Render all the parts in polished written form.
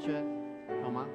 學有嗎？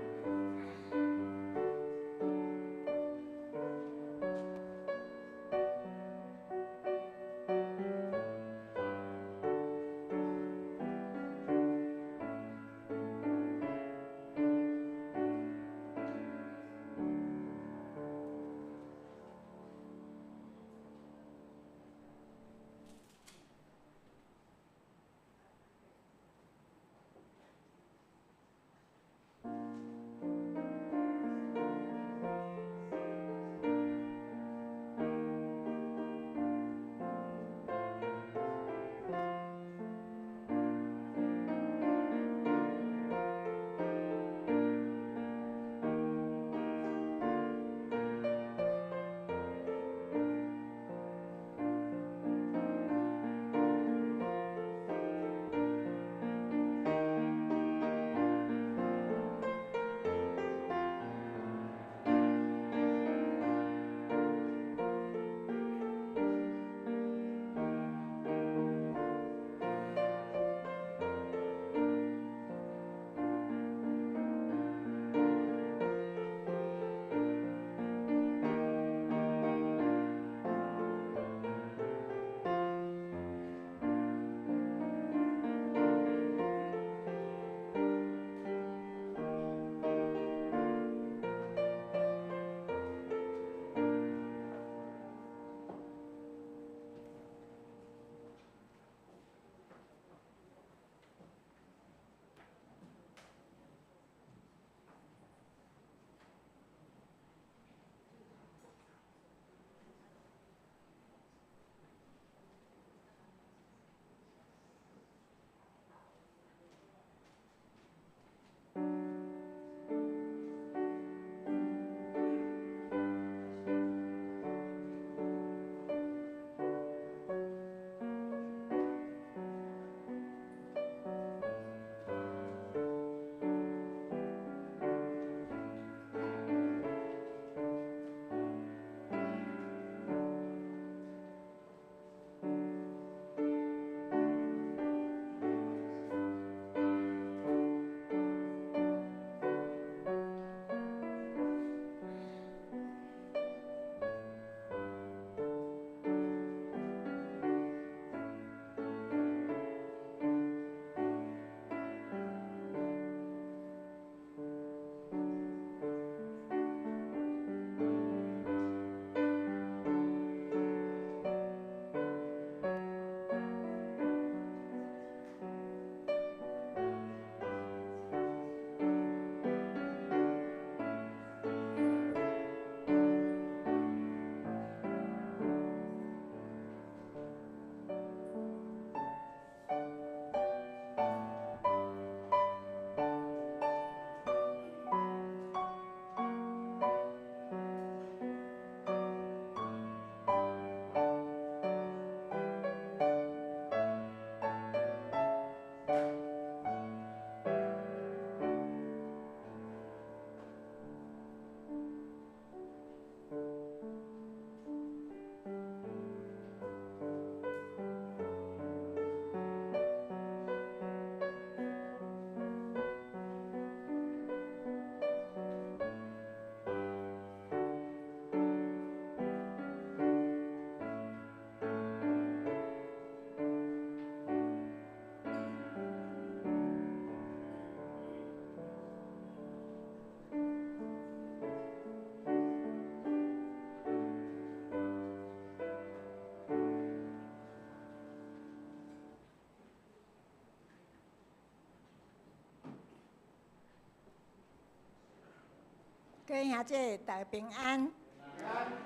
各位兄姐，大家平安。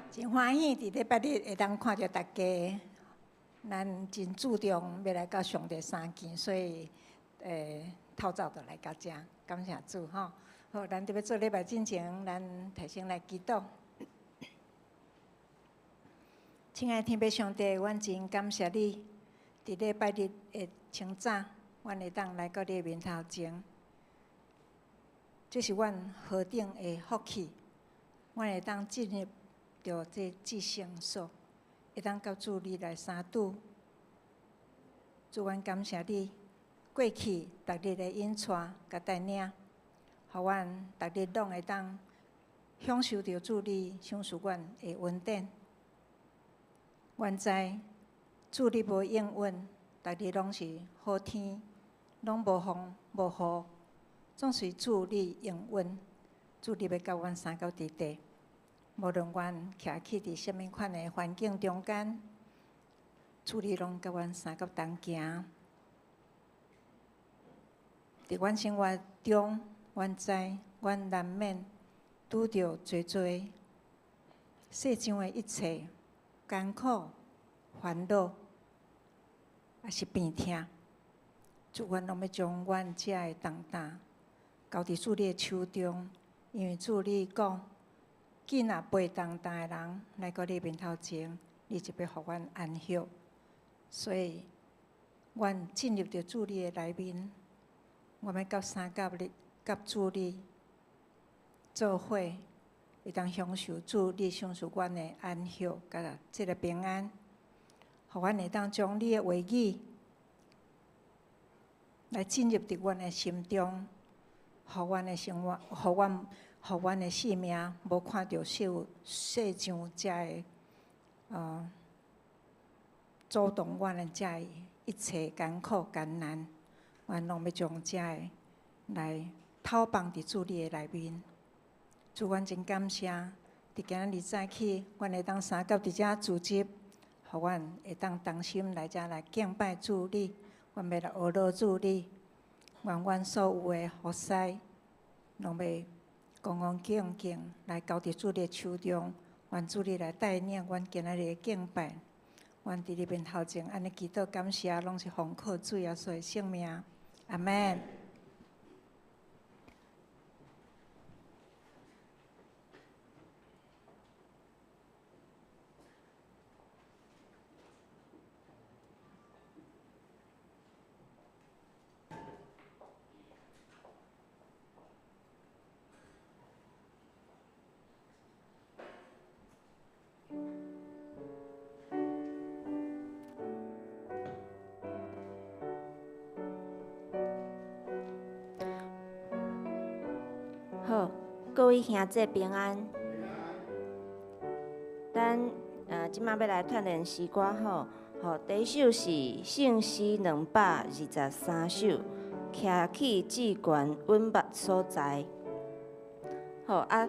真歡喜佇禮拜日會當看著大家。咱真注重欲來佮上帝相見，所以透早就來到遮，感謝主吼。好，咱佇欲做禮拜進前，咱提先來祈禱。親愛的天父上帝，阮真感謝你，佇禮拜日的清早，阮會當來到你的面頭前。這是阮何等的福氣，阮會當進入著這至聖所，會當佮主你來相拄。主，阮感謝你，過去逐日的引帶佮帶領，予阮逐日攏會當享受著主你賞賜阮的恩典。阮知主你無應允，逐日攏是好天，攏無風無雨，總是主你應允，主你欲佮阮相佮佇地。無論阮徛起佇啥物款的環境中間，主你攏佮阮相佮同行。佇阮生活中，阮知阮難免拄著濟濟世上的一切艱苦、煩惱，抑是病痛。主，阮攏欲將阮遮的重擔交佇主你的手中，因為主你講，囝若背重擔的人來到你面頭前，你就欲予阮安息。所以，阮進入著主你的內面，阮欲佮相佮你，佮主你做伙，會當享受主你賞賜阮的安息，佮這个平安，予阮會當將你的話語來進入佇阮的心中，予阮的生活，予阮的性命無看著世世上遮个阻擋阮的遮个一切艱苦艱難，阮攏欲將遮个來投放佇主你的內面。主，阮真感謝，佇今仔日早起，阮會當相佮佇遮聚集，予阮會當同心來遮來敬拜主你。阮欲來學羅主你，願阮所有的服侍，攏欲恭恭敬敬來交佇主你的手中。願主你來帶領阮今仔日的敬拜。阮佇你面頭前按呢祈禱感謝，攏是奉靠主耶穌的聖名。阿們。好，各位兄弟平安。咱這馬欲來鍛鍊詩歌吼，好，第一首是聖詩223首，徛起至懸穩密所在。好啊，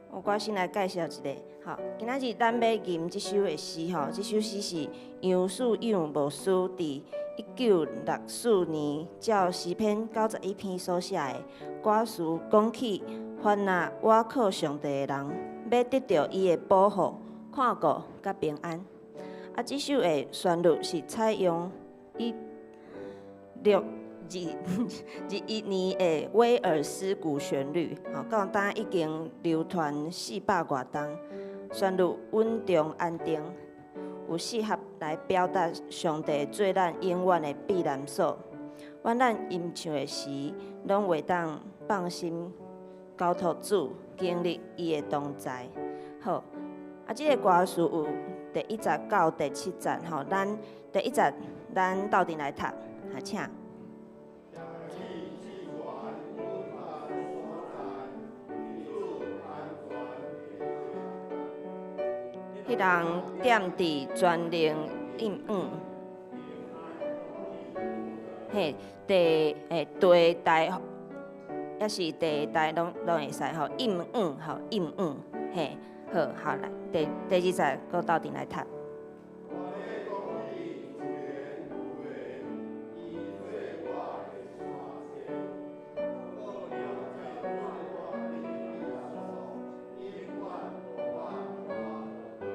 我先來介紹一下。好，今仔日咱欲吟這首的詩吼，這首詩是楊樹勇牧師佇1964年照詩篇91篇所寫的歌詞，講起凡若倚靠上帝的人，欲得著伊的保護、看顧佮平安。啊，這首的旋律是採用1621年的威爾斯古旋律，吼，到今已經流傳400外冬。旋律穩重安定，有適合來表達上帝做咱永遠的避難所。阮咱吟唱的時，攏會當放心交託主，經歷伊的同在。好，啊，這个歌詞有第一節到第七節，吼，咱第一節咱鬥陣來讀，好，請。彼人踮佇全能應允，嘿，地嘿地大，抑是地大攏會使吼，應允吼，應允，嘿，好，好來，第二節閣鬥陣來讀。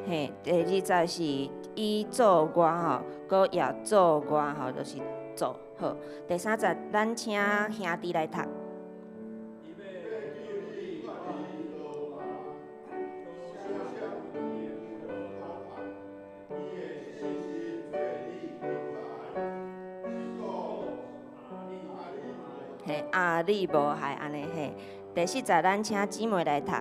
嘿，第二節是伊做我吼，閣也做我吼，就是做好。第三節，咱請兄弟來讀。嘿，啊，你無害按呢嘿。第四節，咱請姊妹來讀。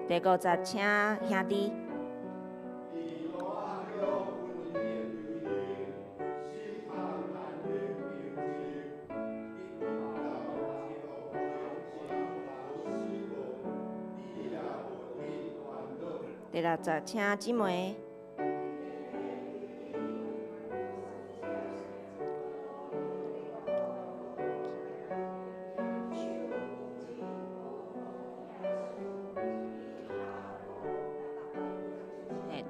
第五節，請兄弟。第六節，請姊妹。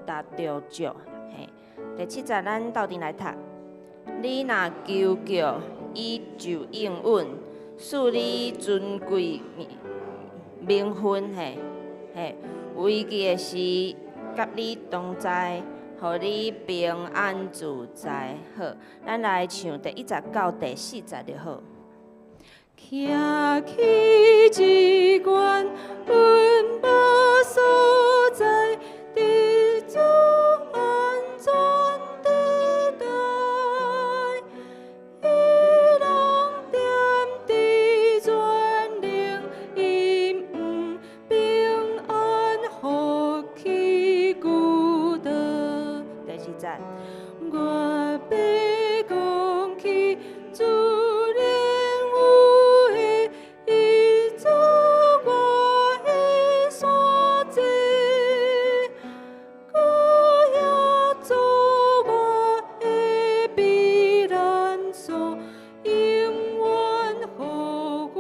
達著咒，嘿。第七節，咱鬥陣來讀。你若求叫，伊就應允，賜你尊貴名分，嘿，嘿。危急的時，佮你同在，予你平安自在。好，咱來唱第一節到第四節就好。徛起一願，阮無所在，佇主安全地帶，伊攏踮佇全能，伊毋平安福氣孤單。第二節，我欲講起主憐有的，伊做我的山寨，閣也做我的避難所，永遠予我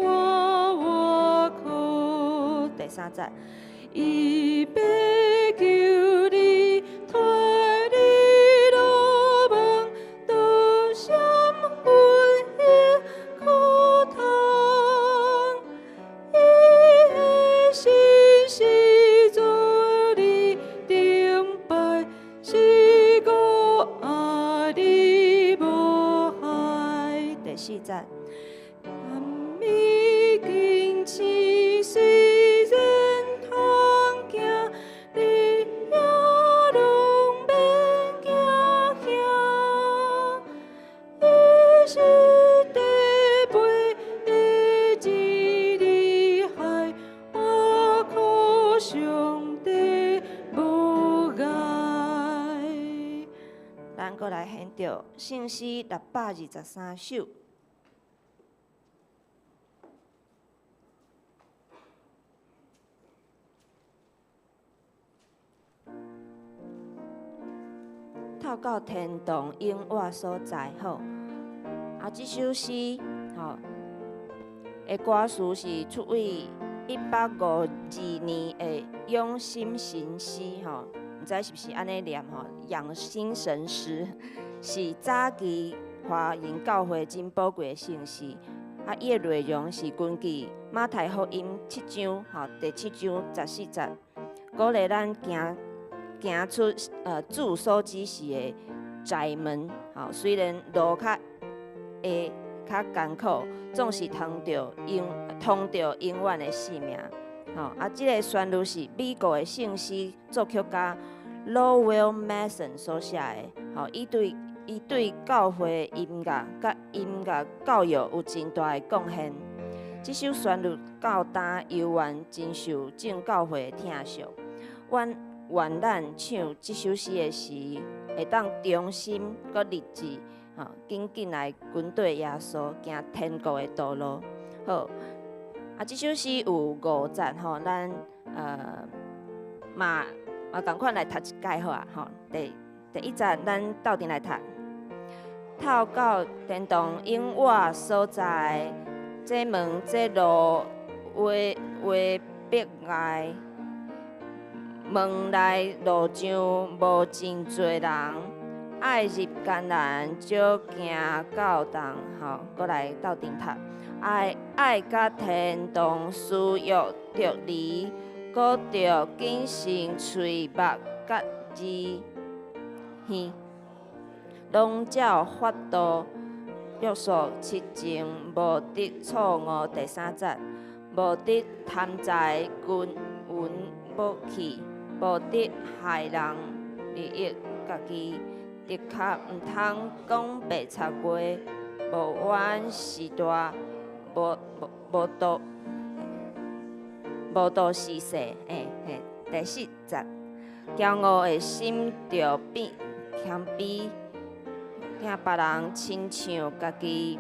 倚靠。第三節，伊欲救你脫離羅網，逃閃瘟疫苦痛。伊的信實做你頂拜，是顧愛你無害。第四節，暗暝驚醒雖然通行，你也攏免驚嚇。伊是地尾的一里海，倚靠上帝無礙。咱閣來獻著聖詩623首。透到天堂永活所在，好。啊，這首詩，吼，的歌詞是出自1852年的養心神詩，吼，毋知是毋是按呢念吼？養心神詩是早期華人教會真寶貴的聖詩。啊，伊的內容是根據馬太福音七章，吼，第七章14節，鼓勵咱行行出主所指示的窄門，吼，雖然路較會較艱苦，總是通著永遠的生命。吼，啊，這个旋律是美國的聖詩作曲家 Lowell Mason 所寫的。吼，伊對教會音樂佮音樂教育有真大的貢獻。這首旋律到今猶原真受眾教會的疼惜。阮願咱唱這首詩的時，會當忠心閣立志，吼，緊緊來跟綴耶穌行天國的道路。好，啊，這首詩有五節吼，咱嘛嘛仝款來讀一擺好啊，吼。第一節，咱鬥陣來讀。透到天堂永活所在，這門這路畫畫必愛。門內路上無真濟人，愛入艱難，少行到動，吼，閣來鬥陣讀。愛愛佮天堂私欲著離，閣著謹慎喙目佮耳耳，攏照法度約束七情，無得錯誤。第三節，無得貪財金銀武器，無得害人利益家己，的確毋通講白賊話，無怨勢大，無無無道無道是勢，嘿嘿。第四節，驕傲的心著變謙卑，聽別人親像家己，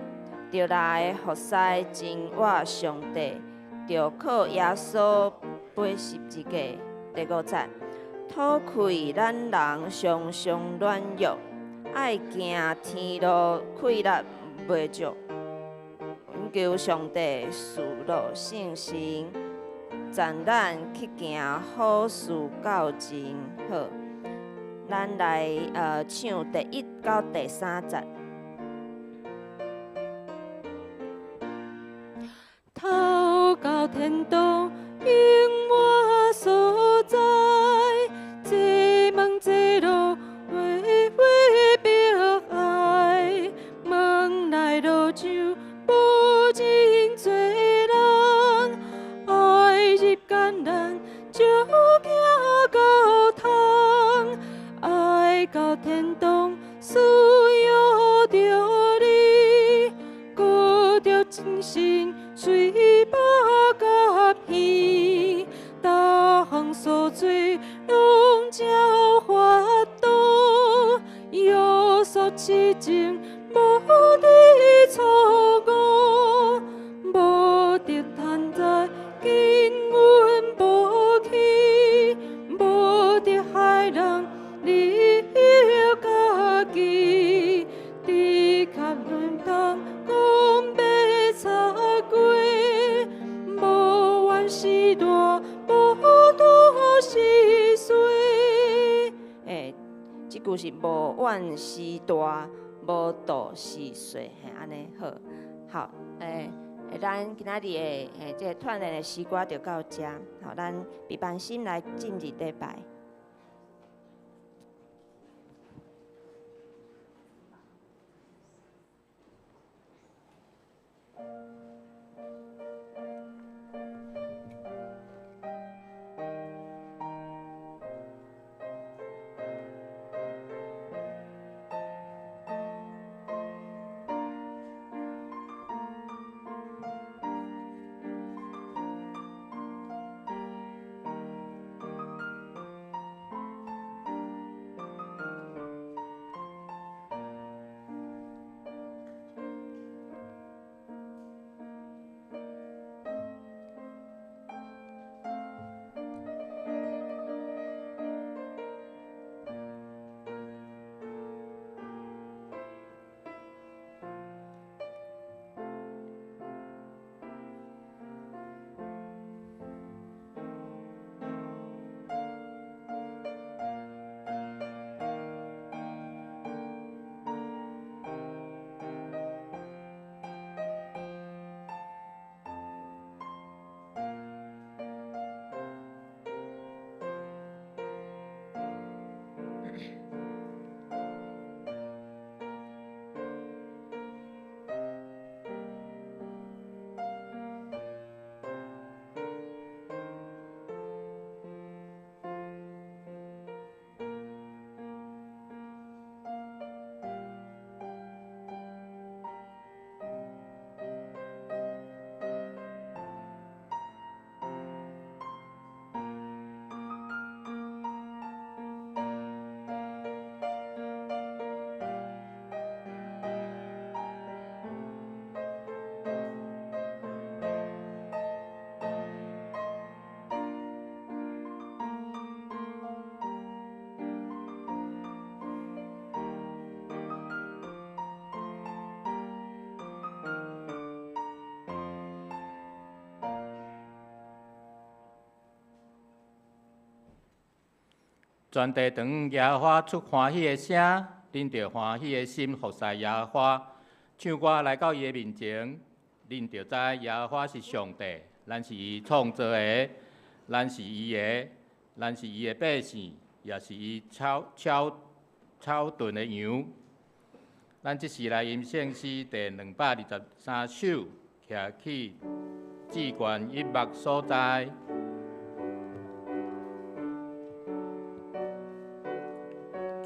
著來服侍真活上帝，著靠耶穌背十字架。第五節，討氣咱人常常軟弱，愛行天路氣力袂足，懇求上帝賜落信心，讚咱去行好事到盡好。咱來唱第一到第三節。頭到天堂，永活所在，這問這路，畫畫表愛，問來路上無真濟人，愛入艱難就行到通，愛到天堂需要著你，閣著真心。喙巴佮耳，逐項所做攏照法度，約束痴情無得錯誤，無得貪財緊阮無去，無得害人利益家己，的確論當講欲插過，無怨是大，無賭是細。這句是無怨是大，無妒是細，嘿，按呢好。好，咱今仔日的這個團練的詩歌就到這。好，咱平安心來進入禮拜。全地當耶和華出歡喜的聲，恁著歡喜的心服侍耶和華，唱歌來到伊的面前，恁著知耶和華是上帝，咱是伊創造的，咱是伊的，咱是伊的百姓，也是伊草屯的羊。咱這時來吟聖詩第223首，徛起至懸隱密所在。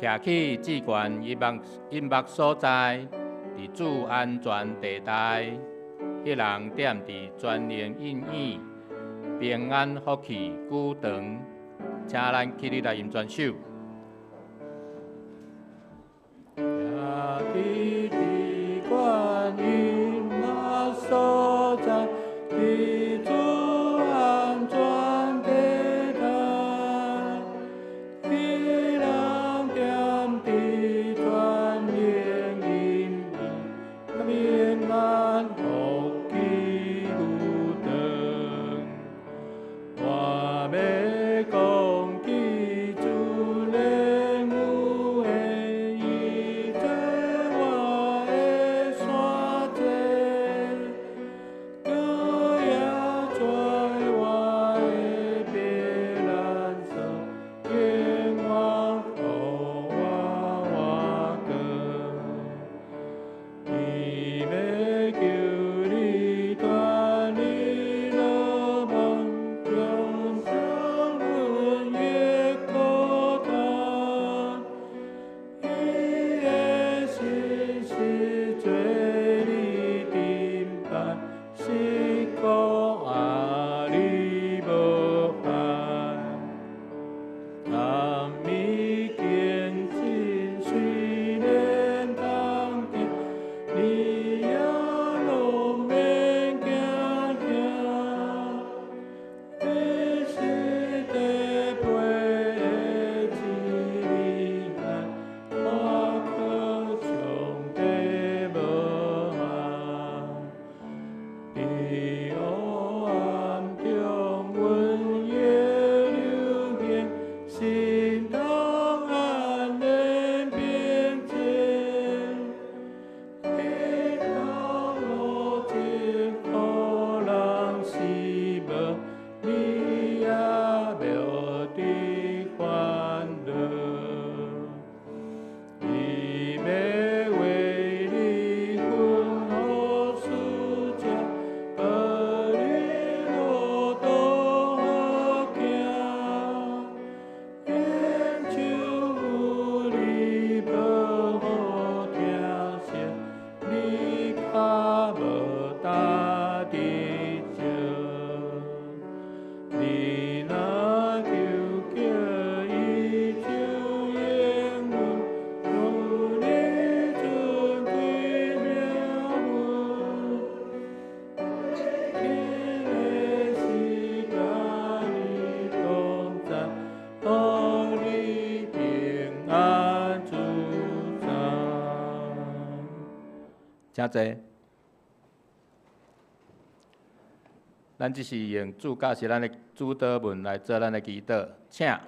徛起至懸隱密所在，佇主安全地帶，彼人踮佇全能隱隱，平安福氣久長。請咱起立來吟全首。徛佇至懸隱密所在，佇主安全地帶，彼人踮佇全能蔭庇，平安福氣有當。我欲講記主憐有的，伊做我的山寨，閣也做我的避難所，永遠予我倚靠。伊欲救你脫離羅網，用上恩越孤單。伊的信實做你盾牌，實箍仔你無害。暗暝驚震雖然當驚，你也攏免驚嚇。你是地皮的真厲害，倚靠上帝無限。佇黑暗中阮會流行，心當安然平靜。彼頭路前予人失望，你也無佇煩惱。伊欲為你吩咐使者，保你路途好行。𪜶手有你無好疼惜，你跤無踏佇石。你若求叫伊就應允，求你尊貴名分。天的時佮你同在，予你平安自在。請坐。咱這是用主教示咱的主禱文來做咱的祈禱，請。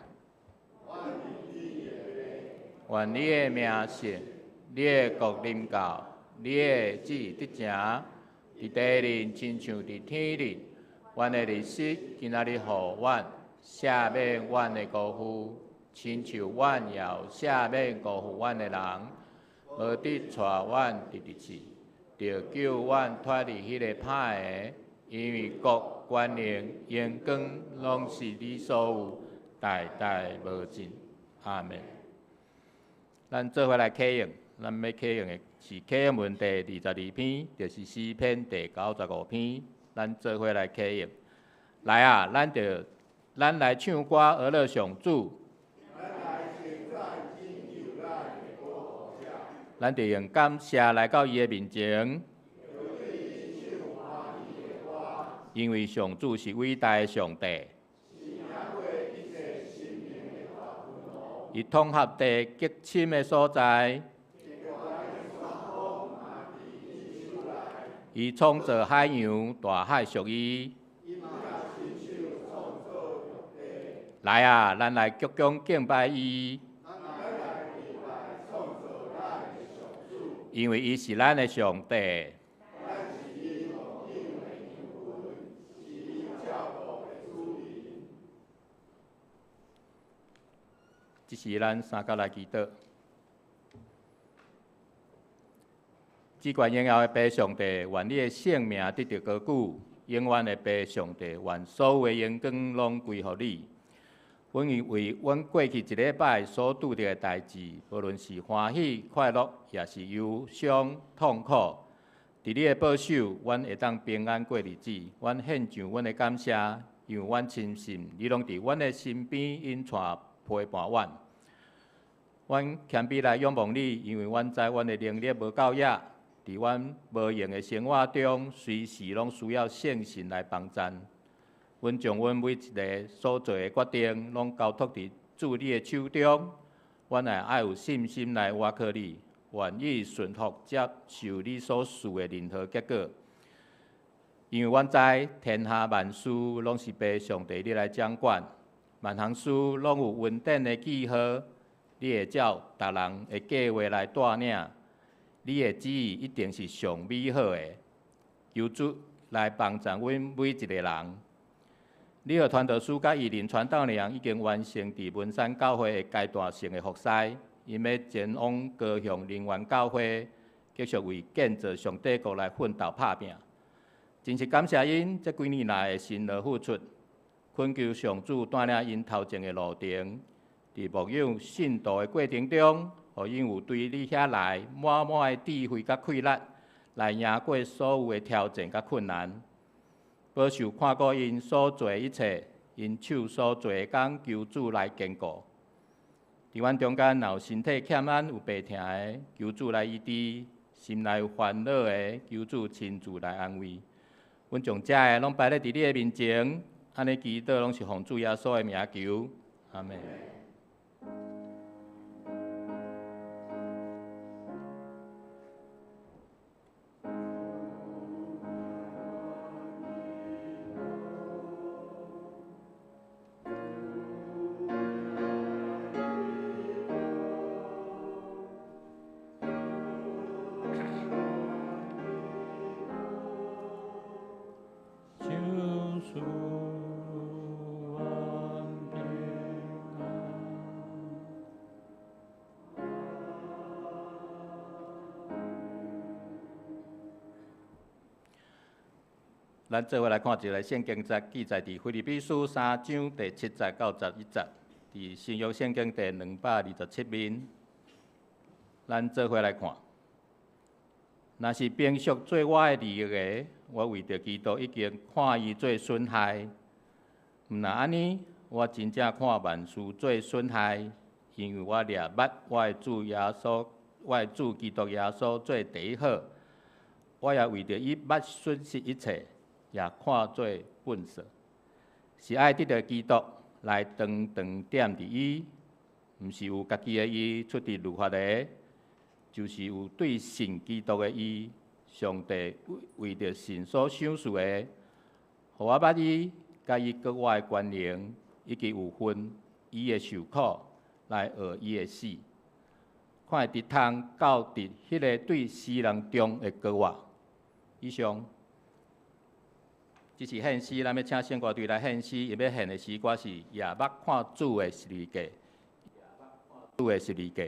願你的名聖，你的國臨到，你的旨意得成，佇地面親像佇天頂。阮的日食今仔日予阮，赦免阮的辜負，親像阮也有赦免辜負阮的人，無得帶阮入佇試，著救阮脫離彼個歹的。因為國、權能、榮光，攏是你所有，代代無盡。阿門。咱做伙來啟用，咱欲啟用的是啟用文第22篇，就是詩篇第95篇。咱做伙來啟用。來啊，咱就咱來唱歌，呵樂上主。咱就用感謝來到伊的面前。因為上主是偉大的上帝，伊統合地極深的所在，伊創造海洋，大海屬伊。來啊，咱來鞠躬敬拜伊，因為伊是咱的上帝。這是咱三角來祈禱。至懸榮耀的父上帝，願你的聖名得著高舉，永遠的父上帝，願所有的榮光攏歸予你。阮因為阮過去一禮拜所拄著的代誌，無論是歡喜快樂，抑是憂傷痛苦，佇你的保守，阮會當平安過日子。阮獻上阮的感謝，因為阮深信你攏佇阮的身邊引帶陪伴阮。阮謙卑來仰望你，因為阮知阮的能力無夠額，佇阮無閒的生活中，隨時攏需要聖神來幫贊。阮將阮每一个所做的決定，攏交託佇主你的手中。阮也愛有信心來倚靠你，願意順服接受你所賜的任何結果。因為阮知天下萬事攏是被上帝你來掌管，萬項事攏有恩典的記號。你會照逐人的計劃來帶領，你的旨意一定是上美好的。求主來幫助阮每一个人。李和傳道師佮伊林傳道娘已經完成佇文山教會的階段性的服事，𪜶欲前往高雄林園教會，繼續為建造上帝國來奮鬥拍拚。真是感謝𪜶這幾年來的辛勞付出，懇求上主帶領𪜶頭前的路程，佇牧養信徒的過程中，予𪜶有對你遐來滿滿的智慧佮氣力，來贏過所有的挑戰佮困難。保守看顧𪜶所做的一切，𪜶手所做的工，求主來堅固。佇阮中間，若有身體欠安、有病疼的，求主來醫治；心內有煩惱的，求主親自來安慰。阮將這个攏擺咧佇你的面前，按呢祈禱攏是奉主耶穌的名求，阿們。咱做伙來看一个聖經節，記載佇腓立比書三章第七節到十一節，佇新約聖經第227面。咱做伙來看，若是平常做我的利益的，我為著基督已經看伊做損害。毋若按呢，我真正看萬事做損害，因為我掠捌我的主耶穌，我的主基督耶穌做第一好。我也為著伊捌損失一切，也看做糞埽，是愛得著基督來長長踮佇伊，毋是有家己的義出佇律法的，就是有對信基督的義。上帝為著信所賞賜的，予我捌伊，佮伊閣我的關聯，以及有份伊的受苦，來學伊的死，看會直通到佇彼个對死人中的高我。以上。這是獻詩，咱欲請聖歌隊來獻詩，伊欲獻的詩歌是《舉目看主的十字架》，主的十字架。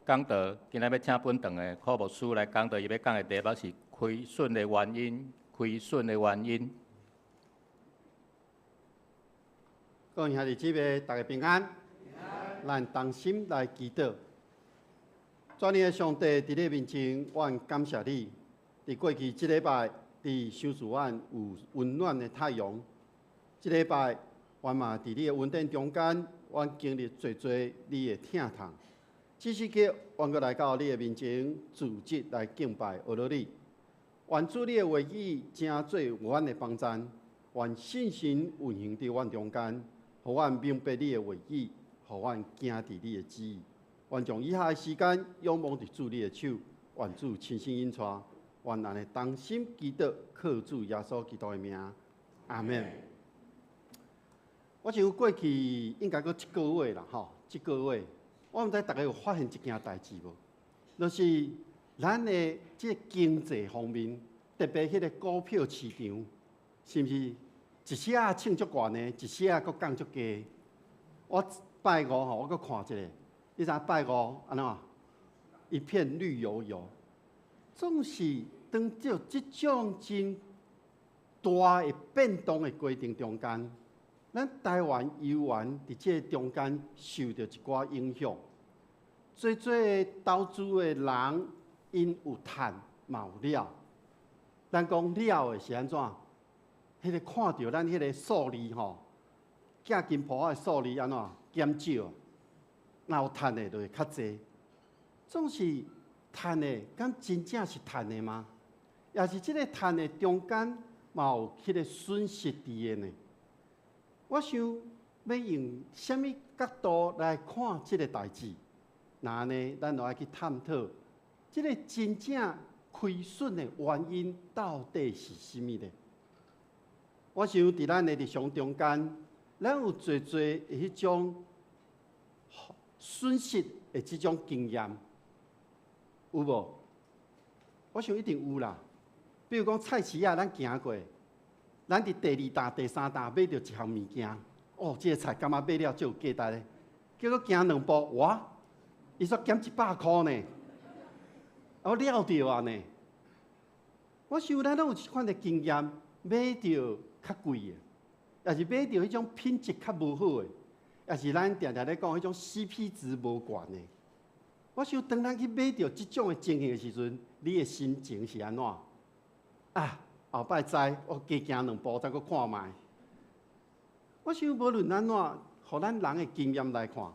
講道，今仔欲請本堂的柯牧師來講道，伊欲講的題目是虧損的原因，虧損的原因。各位兄弟姊妹，大家平安。咱同心來祈禱。全能的上帝，佇你面前，阮感謝你。佇過去這禮拜，你賞賜阮有溫暖的太陽。這禮拜，阮嘛佇你的恩典中間，阮經歷濟濟你的疼痛。此時刻，阮閣來到你的面前，組織來敬拜阿羅你。願主你的話語成做阮的幫贊，願聖神運行佇阮中間，予阮明白你的話語，予阮行佇你的旨意。願將以下的時間仰望佇主你的手，願主親身引帶，願按呢同心祈禱，靠主耶穌基督的名，阿們。我想過去應該閣一個月啦，吼，這個月。我毋知逐家有發現一件代誌無？就是咱的這個經濟方面，特別彼個股票市場，是毋是一時仔衝足懸的，一時仔閣降足低？我拜五吼，我閣看一下，你知影拜五按怎？一片綠油油，總是當著這種真大的變動的過程中間，咱台灣猶原佇這個中間受著一寡影響。濟濟投資的人，𪜶有趁嘛有了。咱講了的是按怎？彼個看著咱彼個數字吼，寄金鋪仔的數字按怎減少？若有趁的就會較濟。總是趁的，敢真正是趁的嗎？抑是這个趁的中間嘛有彼個損失佇的呢？我想欲用啥物角度來看這个代誌？若按呢，咱就愛去探討，這个真正虧損的原因到底是啥物呢？我想佇咱的日常中間，咱有濟濟的彼種損失的這種經驗，有無？我想一定有啦。比如講菜市仔，咱行過，咱佇第二擔、第三擔買著一項物件，哦，這个菜感覺買了足有價值的，結果行兩步，哇！伊煞減100箍呢，我了著啊呢！我想咱攏有這款的經驗，買著較貴的，抑是買著彼種品質較無好的，抑是咱定定咧講彼種 CP 值無懸的。我想當咱去買著這種的情形的時陣，你的心情是按怎？啊，後擺知我加行兩步再閣看覓。我想無論按怎，予咱人的經驗來看，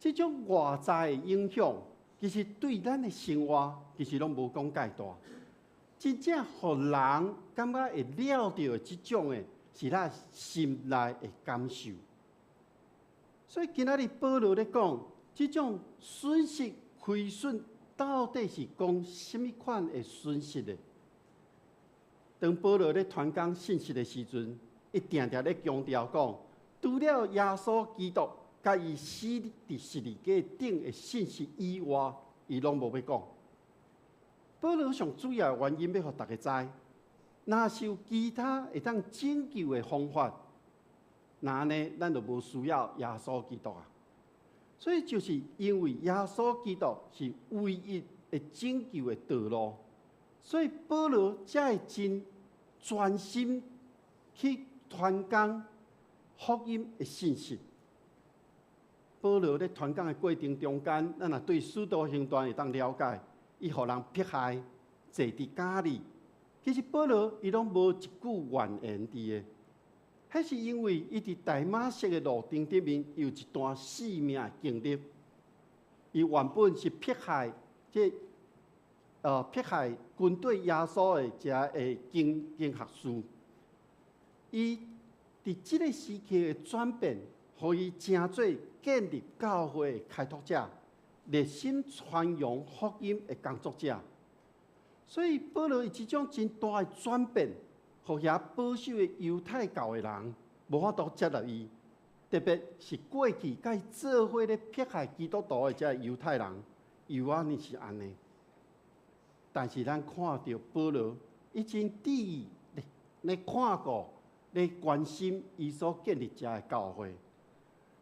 這種外在的影響，其實對咱的生活，其實攏無講蓋大。真正予人感覺會了著的這種的，是咱心內的感受。所以今仔日保羅咧講，這種損失虧損到底是講啥物款的損失呢？當保羅咧傳講信息的時陣，伊定定咧強調講，除了耶穌基督佮伊死佇十字架頂的信息以外，伊攏無欲講。保羅上主要的原因，欲予大家知，若是有其他會當拯救的方法，那按呢，咱就無需要耶穌基督啊。所以就是因為耶穌基督是唯一會拯救的道路，所以保羅才會真專心去傳講福音的信息。保羅咧傳講的過程中間，咱若對使徒行傳會當了解，伊予人迫害，坐佇監裡。其實保羅伊攏無一句怨言佇的，彼是因為伊佇大馬色的路程頂面有一段性命的經歷。伊原本是迫害這迫害軍隊耶穌的這个經學士。伊佇這个時期的轉變，予伊成做建立教會的開拓者，熱心傳揚福音的工作者。所以保羅伊這種真大的轉變，予遐保守的猶太教的人無法度接納伊，特別是過去佮伊做伙咧迫害基督徒的這猶太人，猶原是按呢。但是咱看著保羅，伊真注意咧看顧、咧關心伊所建立這个教會。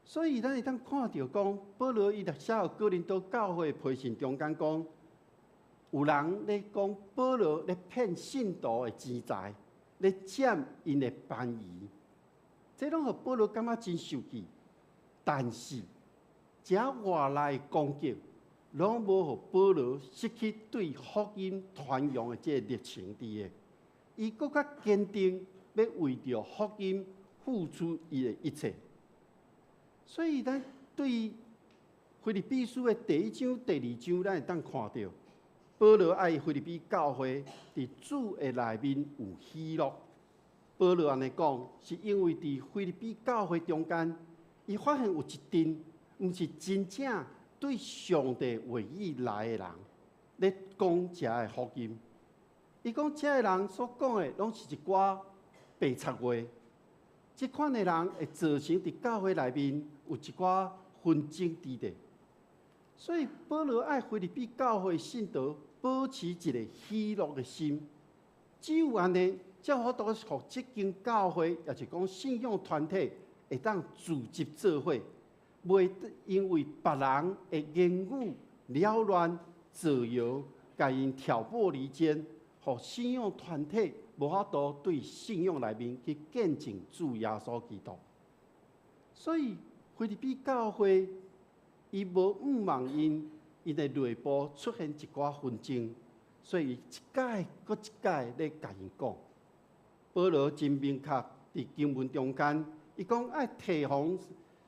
所以咱會當看著講，保羅伊寫予哥林多教會批信中間講，有人咧講保羅咧騙信徒的錢財，咧佔𪜶的便宜，這攏予保羅感覺真受氣。但是，這外來的攻擊，攏無予保羅失去對福音傳揚的這個熱情佇個。伊閣較堅定欲為著福音付出伊的一切。所以，咱對腓立比書的第一章、第二章，咱會當看著，保羅愛腓立比教會佇主的內面有喜樂。保羅按呢講，是因為佇腓立比教會中間，伊發現有一陣毋是真正對上帝話語來的人，咧講遮的福音。伊講遮的人所講的，攏是一寡白賊話。這款的人會造成佇教會內面有一寡紛爭佇咧。所以保羅愛腓立比教會信徒保持一个喜樂的心，只有按呢，才有法度予這間教會，抑是講信仰團體會當聚集做伙，袂因為別人的言語擾亂、造謠，共𪜶挑撥離間，予信仰團體無法度對信仰內面去見證主耶穌基督。所以腓立比教會，伊無向望𪜶，𪜶的內部出現一寡紛爭，所以伊一擺閣一擺咧共𪜶講。保羅真明確佇經文中間，伊講愛提防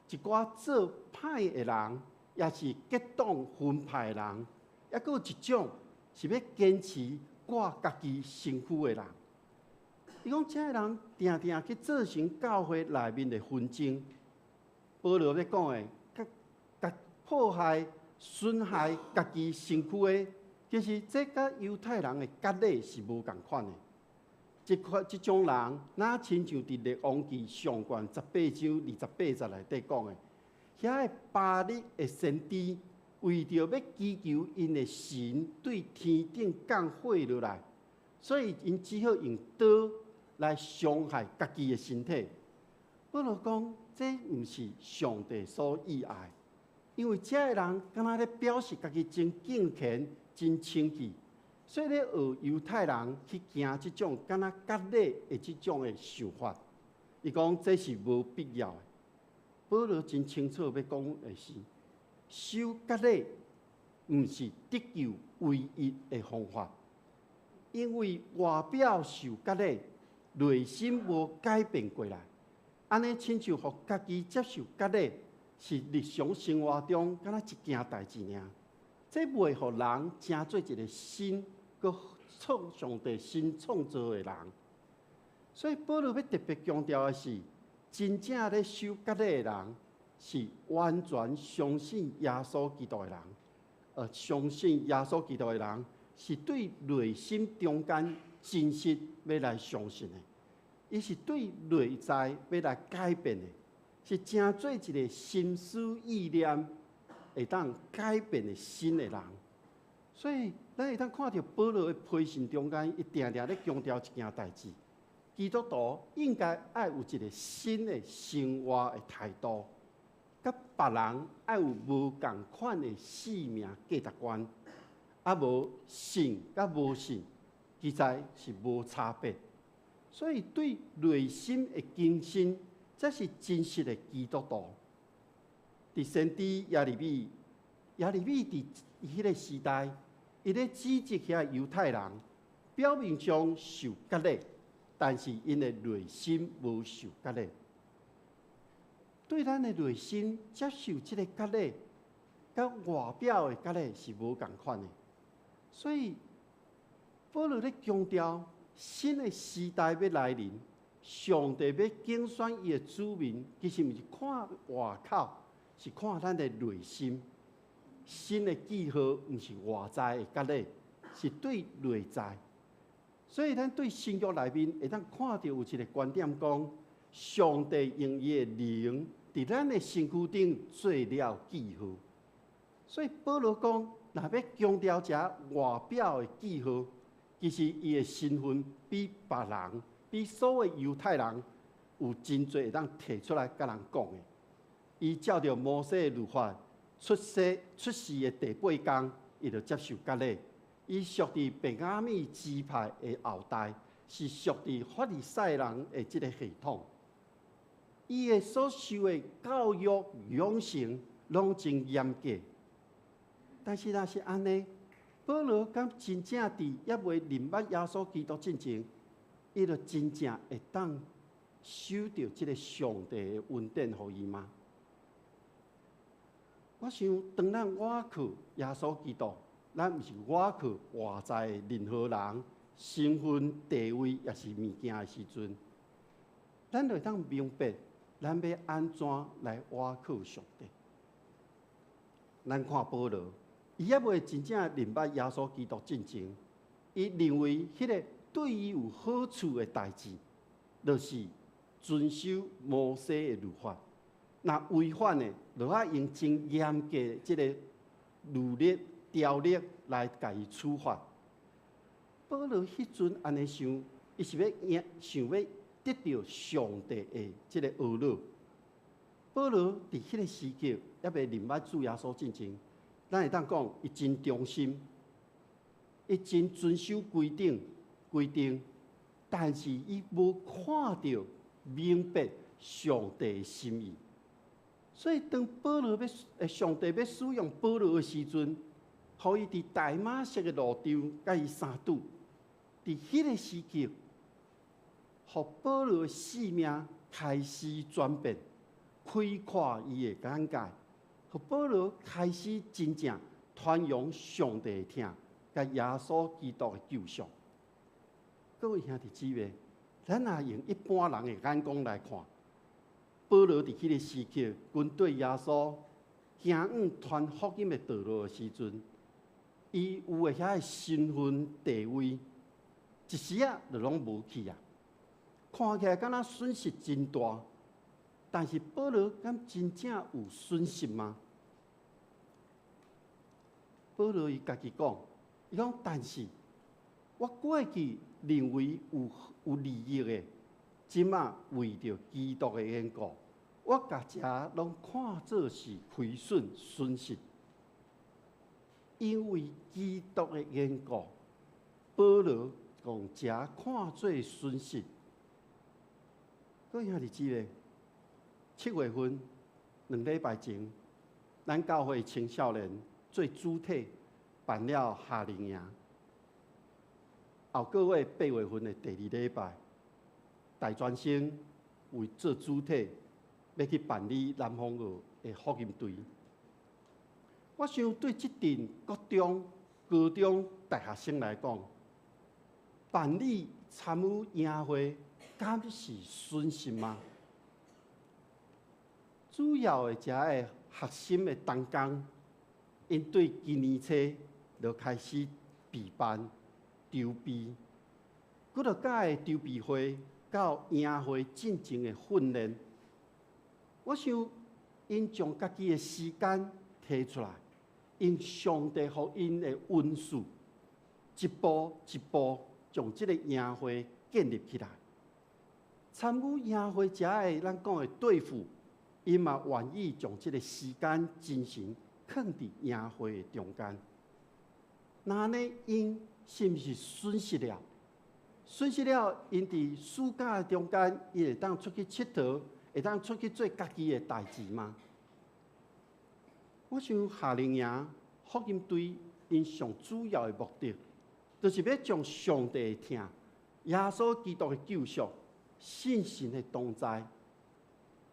一寡做歹的人，抑是結黨分派的人，抑閣有一種是欲堅持掛家己身軀的人。伊講這个人定定去造成教會內面的紛爭。保羅咧講的，共共破壞、損害家己身軀的，其實這佮猶太人的割禮是無仝款的。這款這種人，若親像佇列王紀上卷18章28節內底講的，遐个巴力的先知，為著欲祈求𪜶的神對天頂降火落來，所以𪜶只好用刀來傷害家己的身體。保羅講，這毋是上帝所喜愛，因為這个人敢若咧表示家己真敬虔、真清氣，所以咧學猶太人去行這種敢若割禮的這種的想法。伊講這是無必要的。保羅真清楚欲講的是，守割禮毋是得救唯一的方法，因為外表受割禮，內心無改變過來。按呢親像予家己接受割禮，是日常生活中敢若一件代誌爾。這袂予人成做一个新閣創上帝新創造的人。所以保羅欲特別強調的是，真正咧守割禮的人，是完全相信耶穌基督的人，而相信耶穌基督的人，是對內心中間真實欲來相信的。伊是對內在欲來改變的，是成做一个心思意念會當改變的新的人。所以，咱會當看著保羅的批信中間，伊定定咧強調一件代誌：基督徒應該愛有一个新的生活的態度，佮別人愛有無仝款的生命價值觀，啊無信佮無信，其實是無差別。所以，對內心的更新，才是真實的基督徒。佇先知耶利米，耶利米佇彼个時代，伊咧指責遐猶太人，表面上受割禮，但是𪜶的內心無受割禮。對咱的內心接受這个割禮，佮外表的割禮是無仝款的。所以，保羅咧強調，新的時代欲來臨，上帝欲揀選伊的子民，其實毋是看外口，是看咱的內心。新的記號毋是外在的割禮，是對內在。所以，咱對新約內面會當看著有一个觀點講，上帝用伊的靈佇咱的身軀頂做了記號。所以保羅講，若欲強調這外表的記號，其實伊的身份比別人、比所有猶太人有真濟會當提出來共人講的。伊照著摩西的律法出世出世的第八工，伊就接受割禮。伊屬佇便雅憫支派的後代，是屬佇法利賽人的這个系統。伊的所受的教育養成攏真嚴格。但是若是按呢，保羅敢真正佇猶未認捌耶穌基督進前，伊就真正會當收著這个上帝的恩典予伊嗎？我想，當咱倚靠耶穌基督，咱毋是倚靠外在的任何人、身份、地位，抑是物件的時陣，咱就會當明白，咱欲按怎來倚靠上帝。咱看保羅，伊猶未真正認捌耶穌基督進前，伊認為彼个對伊有好處的代誌，就是遵守摩西的律法。若違反的，就愛用真嚴格的這个律例條例來共伊處罰。保羅彼陣按呢想，伊是欲贏，想欲得著上帝的這个恩樂。保羅佇彼个時刻，猶未認捌主耶穌進前，咱會當講，伊真忠心，伊真遵守規定規定，但是伊無看著明白上帝的心意。所以當保羅欲，上帝欲使用保羅的時陣，予伊佇大馬色的路上共伊相拄，佇彼个時刻，予保羅的生命開始轉變，開闊伊的眼界，予保羅開始真正傳揚上帝的疼，佮耶穌基督的救贖。各位兄弟姊妹，咱若用一般人的眼光來看，保羅佇彼个時刻跟綴耶穌行往傳福音的道路的時陣，伊有的遐个身份地位，一時仔就攏無去啊！看起來敢若損失真大，但是保羅敢真正有損失嗎？保羅伊家己講，伊講，但是我過去認為有利益的，這馬為著基督的緣故，我共這攏看做是虧損損失。因為基督的緣故，保羅講這看做損失。各位兄弟姊妹，7月份2禮拜前，咱教會青少年做主體辦了夏令營。後個月8月份的第二禮拜，大專生為做主體，欲去辦理南方澳的福音隊。我想對這陣國中、高中、大學生來講，辦理參與營會，敢是損失嗎？主要的遮个學生的同工，𪜶對今年初就開始備辦籌備，幾落屆的籌備會到營會進前的訓練，我想𪜶將家己的時間提出來，用上帝予𪜶的恩賜，一步一步將這个營會建立起來。參與營會遮的咱講的隊輔，𪜶嘛願意將這个時間精神囥佇營會的中間。若按呢，𪜶是毋是損失了？損失了，𪜶佇暑假的中間，伊會當出去𨑨迌，會當出去做家己的代誌嗎？我想夏令營福音隊𪜶上主要的目的，就是欲將上帝的疼、耶穌基督的救贖、聖神的同在，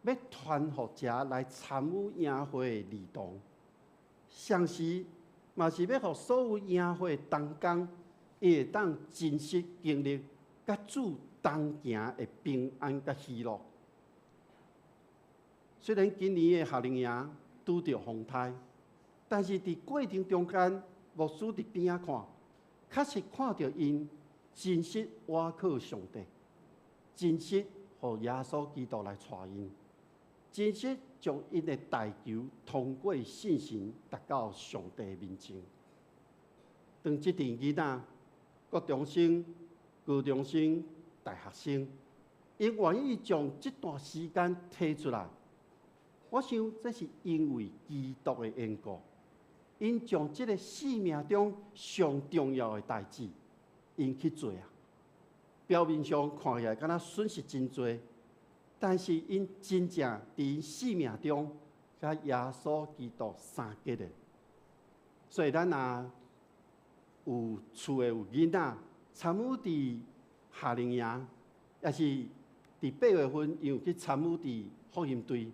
欲傳予遮來參與營會的兒童，同時嘛是欲予所有營會同工，伊會當真實經歷佮主同行的平安佮喜樂。雖然今年的夏令營拄著風颱，但是佇過程中間，牧師佇邊仔看，確實看著𪜶真實倚靠上帝，真實予耶穌基督來帶𪜶，真實將𪜶的代求通過信心達到上帝面前。當這陣囡仔、國中生、高中生、大學生，𪜶願意將這段時間提出來，我想這是因為基督的緣故，𪜶將這个生命中上重要的代誌，𪜶去做啊。表面上看起來敢若損失真濟，但是𪜶真正佇𪜶生命中，佮耶穌基督相結連。所以咱若有厝的有囡仔參與佇夏令營，抑是佇8月份𪜶有去參與佇福音隊，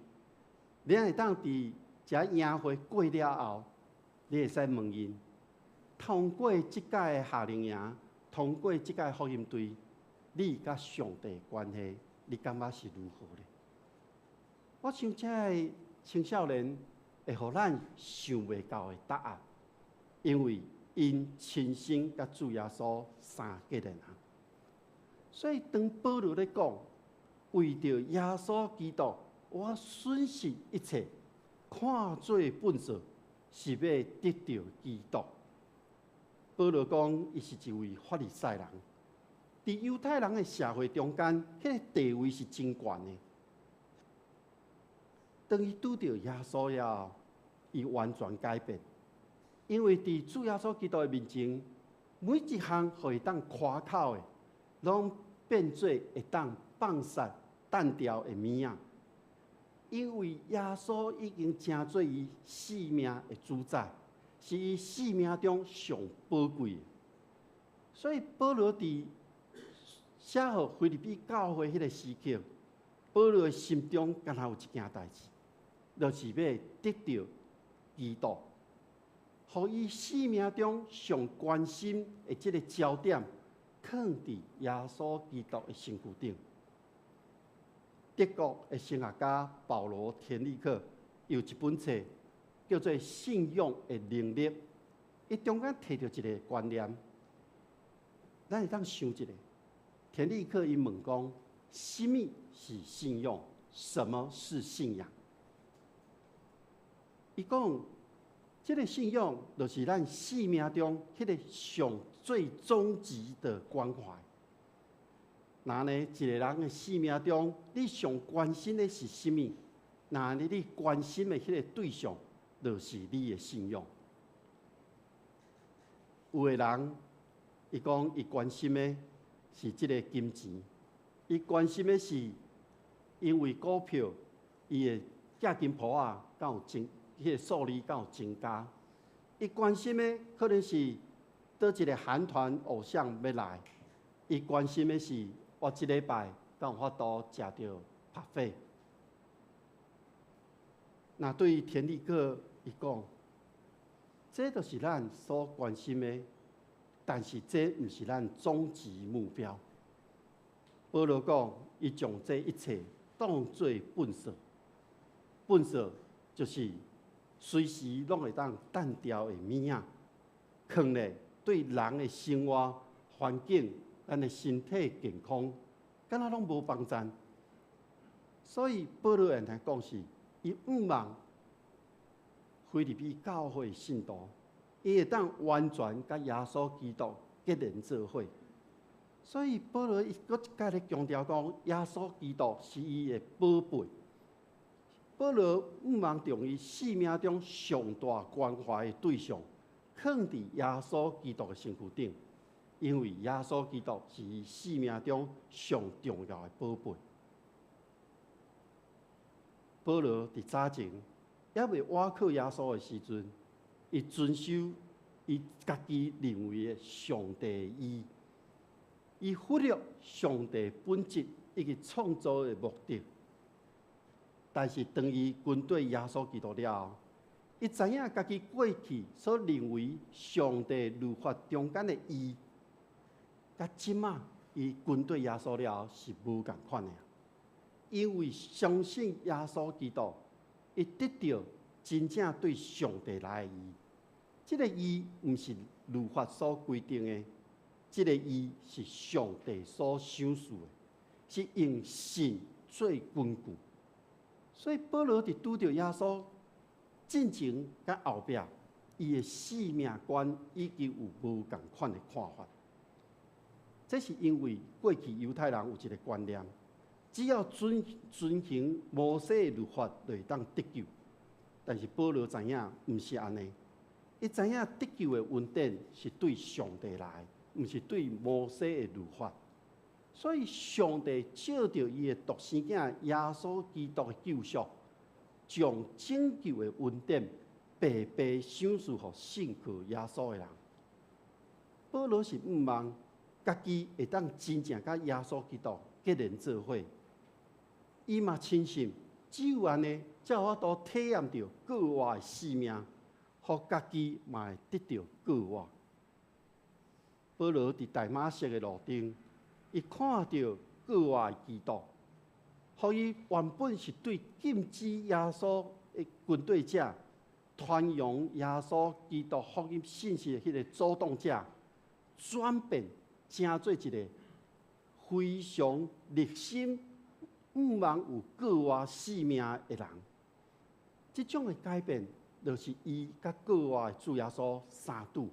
你會當佇這營會過了後，你會使問𪜶，通過這屆的夏令營，通過這屆福音隊，你佮上帝關係，你感覺是如何咧？我想這个青少年會予咱想袂到的答案，因為𪜶親身佮主耶穌相結連啊。所以當保羅咧講，為著耶穌基督，我損失一切，看做糞埽，是欲得著基督。保羅講，伊是一位法利賽人，佇猶太人的社會中間，彼个地位是真懸的。當伊拄著耶穌了後，伊完全改變，因為佇主耶穌基督的面前，每一項予伊當誇口的，攏變做會當放殺、擲掉的物仔。因為耶穌已經成做伊生命的主宰，是伊生命中上寶貴的。所以保羅佇寫予腓立比教會彼个時刻，保羅的心中敢若有一件代誌，就是欲得著基督，予伊生命中上關心的這个焦點，囥佇耶穌基督的身軀頂。德國的神學家保羅田立克有一本冊叫做《信仰的能力》，伊中間提著一个觀念，咱會當想一下。田立克伊問講：啥物是信仰？什麼是信仰？伊講，這个信仰就是咱生命中彼个上最終極的關懷。若呢，一个人的生命中，你上關心的是啥物？若呢，你關心的彼个對象，就是你的信仰。有的人，伊講伊關心的是這个金錢，伊關心的是因為股票，伊的價金簿仔敢有增，彼个數字敢有增加。伊關心的可能是佗一个韓團偶像欲來，伊關心的是我這禮拜敢有法度食著 buffet。若對田立克伊講，這就是咱所關心的，但是這毋是咱終極目標。保羅講，伊將這一切當做糞埽，糞埽就是隨時攏會當擲掉的物仔，囥咧對人的生活環境、咱的身體健康，敢若攏無幫贊。所以保羅來講是，伊向望腓立比教會信徒，伊會當完全佮耶穌基督結連做伙。所以保羅伊閣一擺咧強調講，耶穌基督是伊的寶貝。保羅向望將伊生命中上大關懷的對象，囥佇耶穌基督的身軀頂，因為耶穌基督是伊生命中上重要的寶貝。保羅佇早前猶未倚靠耶穌的時陣，伊遵守伊家己認為的上帝意，伊忽略上帝本質以及創造的目的。但是當伊跟綴耶穌基督了後，伊知影家己過去所認為上帝律法中間的義，佮這馬伊跟綴耶穌了後是無仝款的。因為相信耶穌基督，伊得著真正對上帝來的義。這个義毋是律法所規定的，這个義是上帝所賞賜的，是用信做根據。所以保羅佇拄著耶穌進前佮後壁，伊的生命觀已經有無仝款的看法。這是因為過去猶太人有一个觀念，只要遵行摩西的律法，就會當得救。但是保羅知影毋是按呢，伊知影得救的恩典是對上帝來，毋是對摩西的律法。所以上帝藉著伊的獨生囝耶穌基督的救贖，將拯救的恩典白白賞賜予信靠耶穌的人。保羅是向望家己會當真正佮耶穌基督結連做伙，伊嘛深信只有按呢，才有法度體驗著過活的生命，予家己嘛會得著過活。保羅佇大馬色的路頂，伊看著過活的基督，予伊原本是對禁止耶穌的軍隊者，傳揚耶穌基督福音信息的彼個阻擋者，轉變成做一個非常熱心、向望有過活生命的人。這種的改變，就是伊佮過活的主耶穌相拄。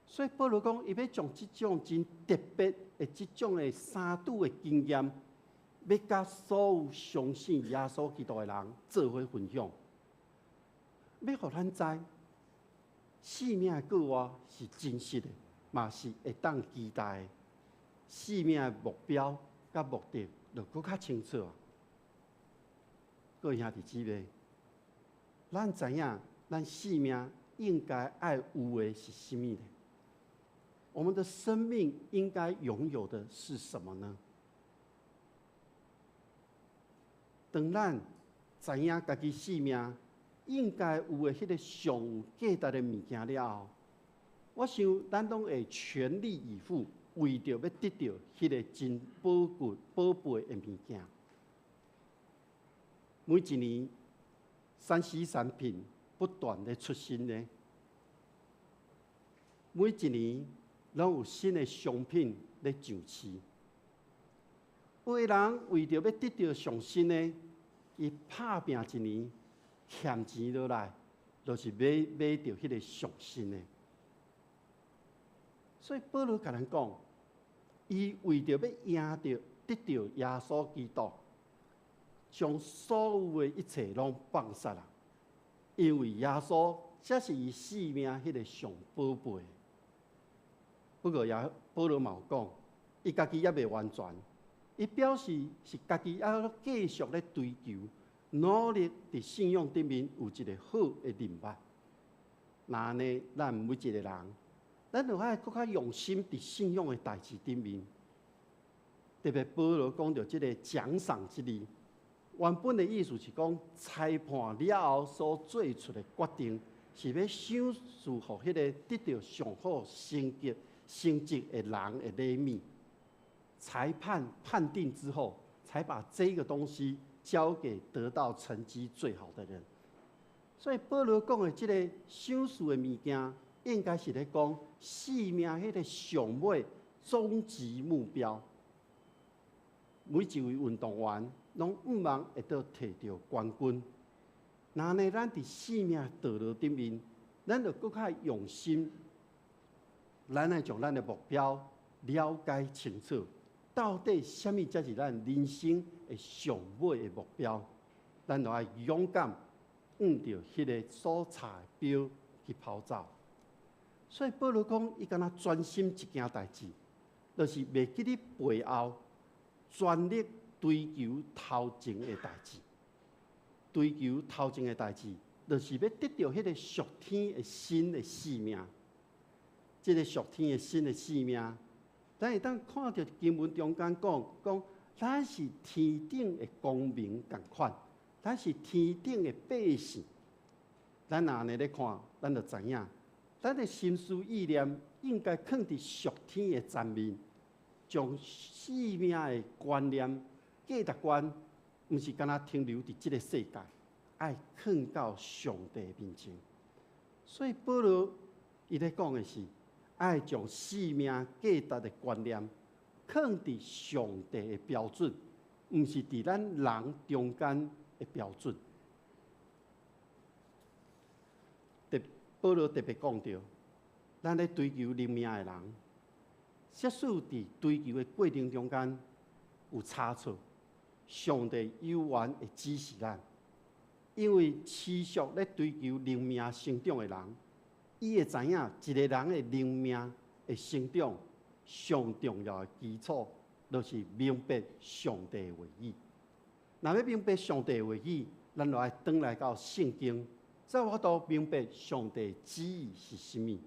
所以保羅講，伊欲將這種真特別的這種的相拄的經驗，欲佮所有相信耶穌基督的人做伙分享，欲予咱知，生命的過活是真實的，嘛是會當期待的。生命的目標佮目的就閣較清楚啊！各位兄弟姊妹，咱知影咱生命應該愛有的是啥物呢？我們的生命應該擁有的是什麼呢？當咱知影家己生命應該有的彼個上有價值的物件了後，我想咱攏會全力以赴，為著欲得著彼個真寶貴、寶貝的物件。每一年，3C 產品不斷的出新的，每一年攏有新的商品咧上市。有的人為著欲得著上新的，伊拍拚一年，欠錢落來，就是買著彼个上新的。所以保羅共咱講，伊為著欲贏著得著耶穌基督，將所有的一切攏放殺啦。因為耶穌才是伊生命彼个上寶貝。不過也保羅嘛有講，伊家己猶未完全，伊表示是家己猶閣繼續咧追求，努力佇信仰頂面有一個好的認捌。若按呢，咱每一個人，咱就愛閣較用心佇信仰的代誌頂面。特別保羅講著這个獎賞之字，原本的意思是講裁判了後所做出的決定，是欲賞賜予彼个得著上好成績的人的禮物。裁判判定之後，才把這個東西交給得到成績最好的人。所以保羅講的這个賞賜的物件，應該是咧講生命彼个上尾終極目標。每一位運動員攏向望會當提著冠軍。若按呢，咱佇生命道路頂面，咱就閣較用心，咱愛將咱的目標了解清楚，到底啥物才是咱人生的上尾的目標？咱就愛勇敢向著彼个所插的標去跑走。所以保羅講，伊敢若專心一件代誌，就是袂記得背後，全力追求頭前的代誌。追求頭前的代誌，就是欲得著彼个屬天的新的生命。這个屬天的新的生命，咱會當看著經文中間講，講咱是天頂的公民仝款，咱是天頂的百姓。咱若按呢咧看，咱就知影，咱的心思意念應該囥佇屬天的層面，將生命的觀念、價值觀，毋是干焦停留佇這个世界，愛囥到上帝面前。所以保羅伊咧講的是，愛將生命價值的觀念囥佇上帝的標準，毋是佇咱人中間的標準。特保羅特別講著，咱咧追求靈命的人，假使佇追求的過程中間有差錯，上帝猶原會指示咱，因為持續咧追求靈命成長的人，伊會知影一个人的靈命的成長上重要的基礎，就是明白上帝的話語。若欲明白上帝的話語，咱就愛轉來到聖經，才有法度明白上帝旨意是啥物。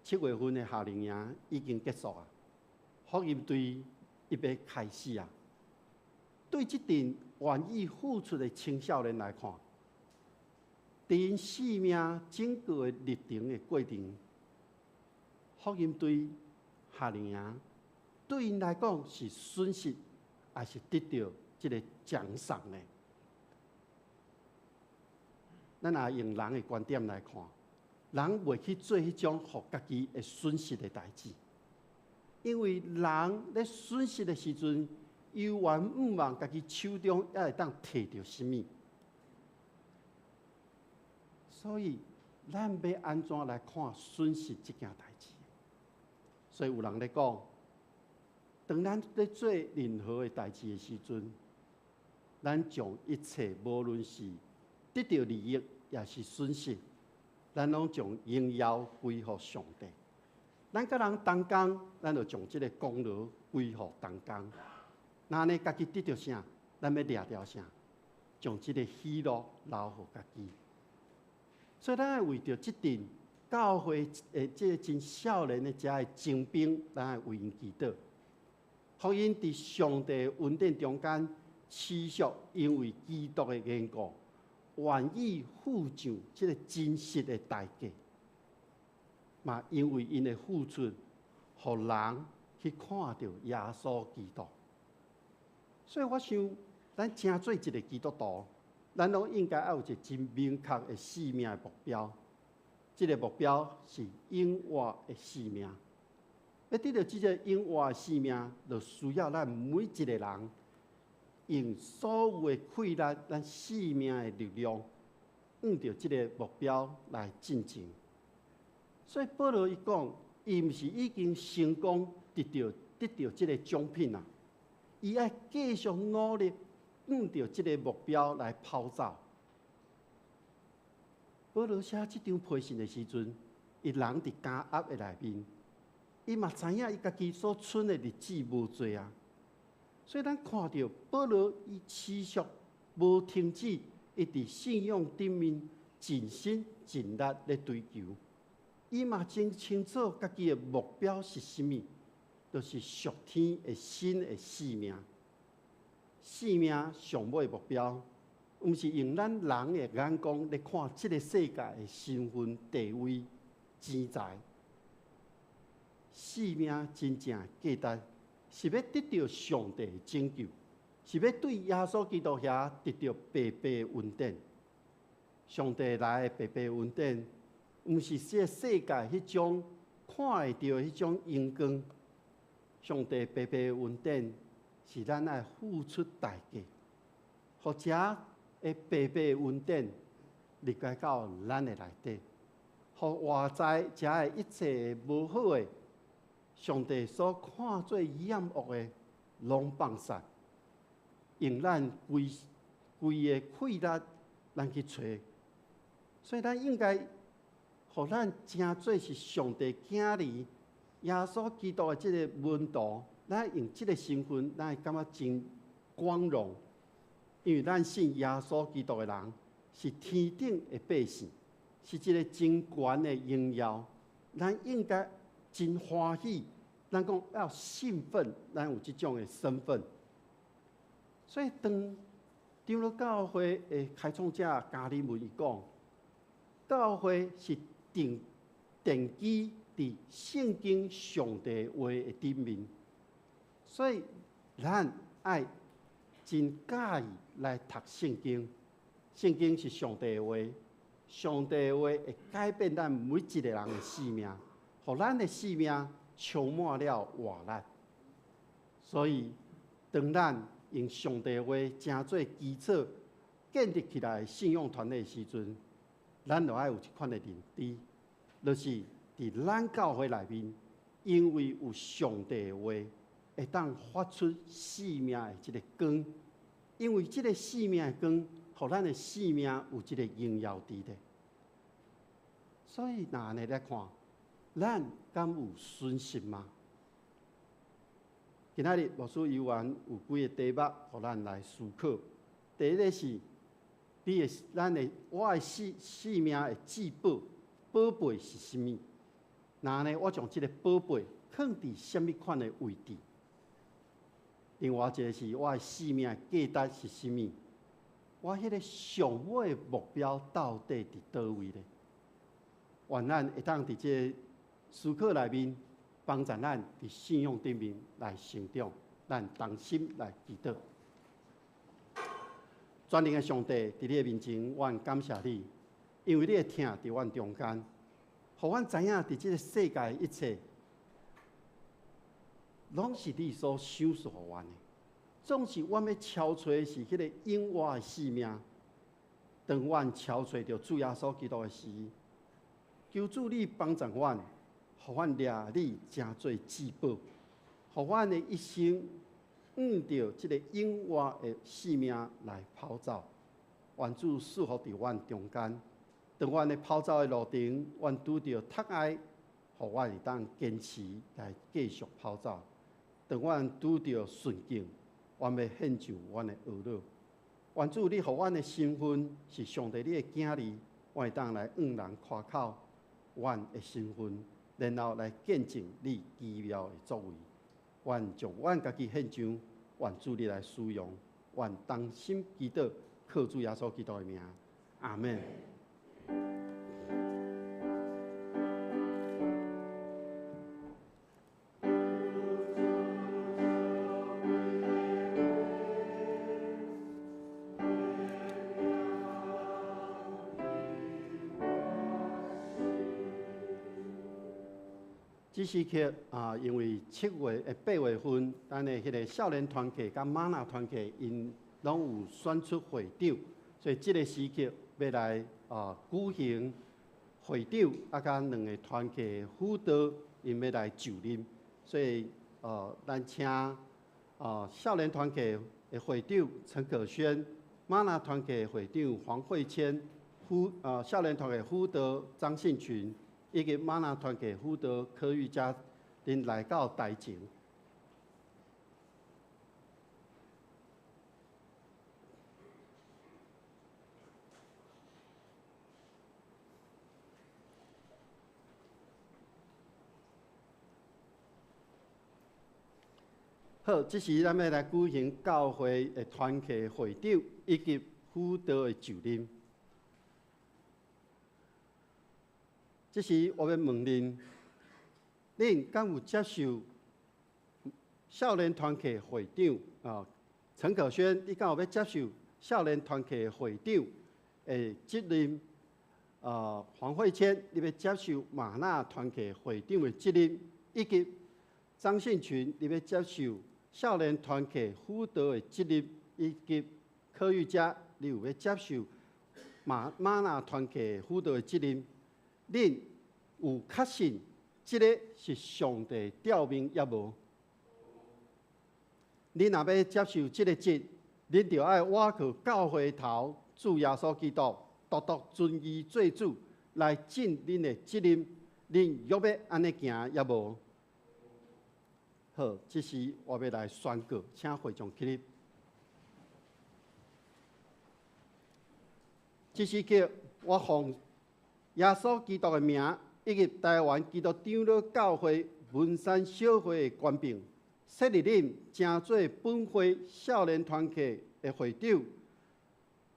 7月份的夏令營已經結束啊，福音隊欲開始啊。對這陣願意付出的青少年來看，佇𪜶生命整個的歷程的過程，福音隊夏令營對𪜶來講是損失，抑是得著這個獎賞呢？咱若用人的觀點來看，人袂去做彼種予家己會損失的代誌，因為人咧損失的時陣，猶原向望家己手中猶會當提著啥物。所以，咱欲按怎來看損失這件代誌？所以有人咧講，當咱咧做任何的代誌的時陣，咱將一切無論是得著利益，抑是損失，咱攏將榮耀歸予上帝。咱佮人同工，咱就將這个功勞歸予同工。若按呢家己得著啥，咱欲掠著啥，將這个喜樂留予家己。所以，咱愛為著這陣教會的這个真少年的遮的精兵，咱愛為𪜶祈禱，予𪜶佇上帝恩典中間持續因為基督的緣故，願意付上這个真實的代價，嘛因為𪜶的付出，予人去看著耶穌基督。所以我想，咱成做一个基督徒，咱攏應該愛有一个真明確的生命的目標。這个目標是永活的生命。欲得著這个永活的生命，就需要咱每一个人用所有的氣力、咱生命的力量，向著這个目標來進前。所以保羅伊講，伊毋是已經成功得著這个獎品啊，伊愛繼續努力向著這个目標來跑走。保羅寫這張批信的時陣，伊人佇監獄的內面，伊嘛知影伊家己所賰的日子無濟啊。所以咱看著保羅伊持續無停止，伊佇信仰頂面盡心盡力咧追求。伊嘛真清楚家己的目標是啥物，就是屬天的新的生命。生命上尾目標，毋是用咱人的眼光來看這个世界的身份地位、錢財。生命真正的價值，是欲得著上帝的拯救，是欲對耶穌基督遐得著白白的恩典。上帝來的白白恩典，毋是這个世界彼種看會著的彼種榮光。上帝白白的恩典，是咱愛付出代價，予這的白白的恩典入來到咱的內底，予外在遮的一切無好的，上帝所看做厭惡的，攏放殺，用咱規規个氣力，咱去揣。所以咱應該，予咱成做是上帝囝兒，耶穌基督的這个門徒，咱用這个身份，咱會感覺真光榮，因為咱信耶穌基督的人是天頂的百姓，是一个真懸的榮耀。咱應該真歡喜，咱講要興奮，咱有這種的身份。所以當長老教會的開創者加爾文伊講，教會是奠基佇聖經上帝話的頂面，所以咱愛真佮意來讀聖經。聖經是上帝的話，上帝的話會改變咱每一个人的生命，予咱的生命充滿了活力。所以，當咱用上帝的話成做基礎，建立起來信仰團體的時陣，咱就愛有這款的認知，就是佇咱教會內面，因為有上帝的話，會當發出生命的這个光，因為這个生命的光，予咱的生命有這个榮耀佇咧。所以，若按呢來看，咱敢有損失嗎？今仔日牧師猶原有幾个題目，予咱來思考。第一个是，你的、咱的、我的生命的至寶、寶貝是啥物？若按呢，我將這个寶貝囥佇啥物款的位置？另外一个是，我的生命的價值是啥物？我彼个上尾的目標到底佇佗位咧？願咱會當佇這個思考內面，幫助咱佇信仰頂面來成長，咱同心來祈禱。全能的上帝，佇你的面前，阮感謝你，因為你的疼佇阮中間，予阮知影佇這個世界的一切，攏是你所賞賜予阮的。總是阮欲撨揣的是彼个永活的生命。當阮撨揣著主耶穌基督的時，求主你幫助阮，予阮掠你成做至寶，予阮的一生向著這个永活的生命來跑走。願主賜福佇阮中間，當阮咧跑走的路程，阮拄著窒礙，予阮會當堅持來繼續跑走。當阮拄著順境，阮欲獻上阮的懊惱。願主你予阮的身份是上帝你的囝兒，阮會當來向人誇口阮的身份，然後來見證你奇妙的作為。願將阮家己獻上，願主你來使用，願同心祈禱，靠主耶穌基督的名，阿們。這時刻啊，因為7月、8月份，咱的彼个少年團契佮嗎哪團契，𪜶攏有選出會長，所以這个時刻欲來舉行會長啊，佮兩个團契輔導，𪜶欲來就任，所以咱請少年團契的會長陳可軒，嗎哪團契會長黃慧謙，少年團契輔導張信群。以及嗎哪團契輔導柯玉佳，𪜶來到台前。好，這時咱欲來舉行教會的團契會長以及輔導的就任。這時我欲問恁，恁敢有接受少年團契會長啊？陳可軒，你敢有欲接受少年團契會長的責任？黃慧謙，你欲接受嗎哪團契會長的責任？以及張信群，你欲接受少年團契輔導的責任？以及柯玉佳，你有欲接受嗎哪團契輔導的責任？恁有確信這个是上帝召命抑無？恁若欲接受這个職，恁就愛倚靠教會頭主耶穌基督，獨獨尊伊做主，來盡恁的責任。恁欲欲按呢行抑無？好，這時我欲來宣告，請會眾起立。這時刻，我奉耶穌基督的名，以及台灣基督長老教會文山小會的權柄，設立恁成做本會少年團契的會長、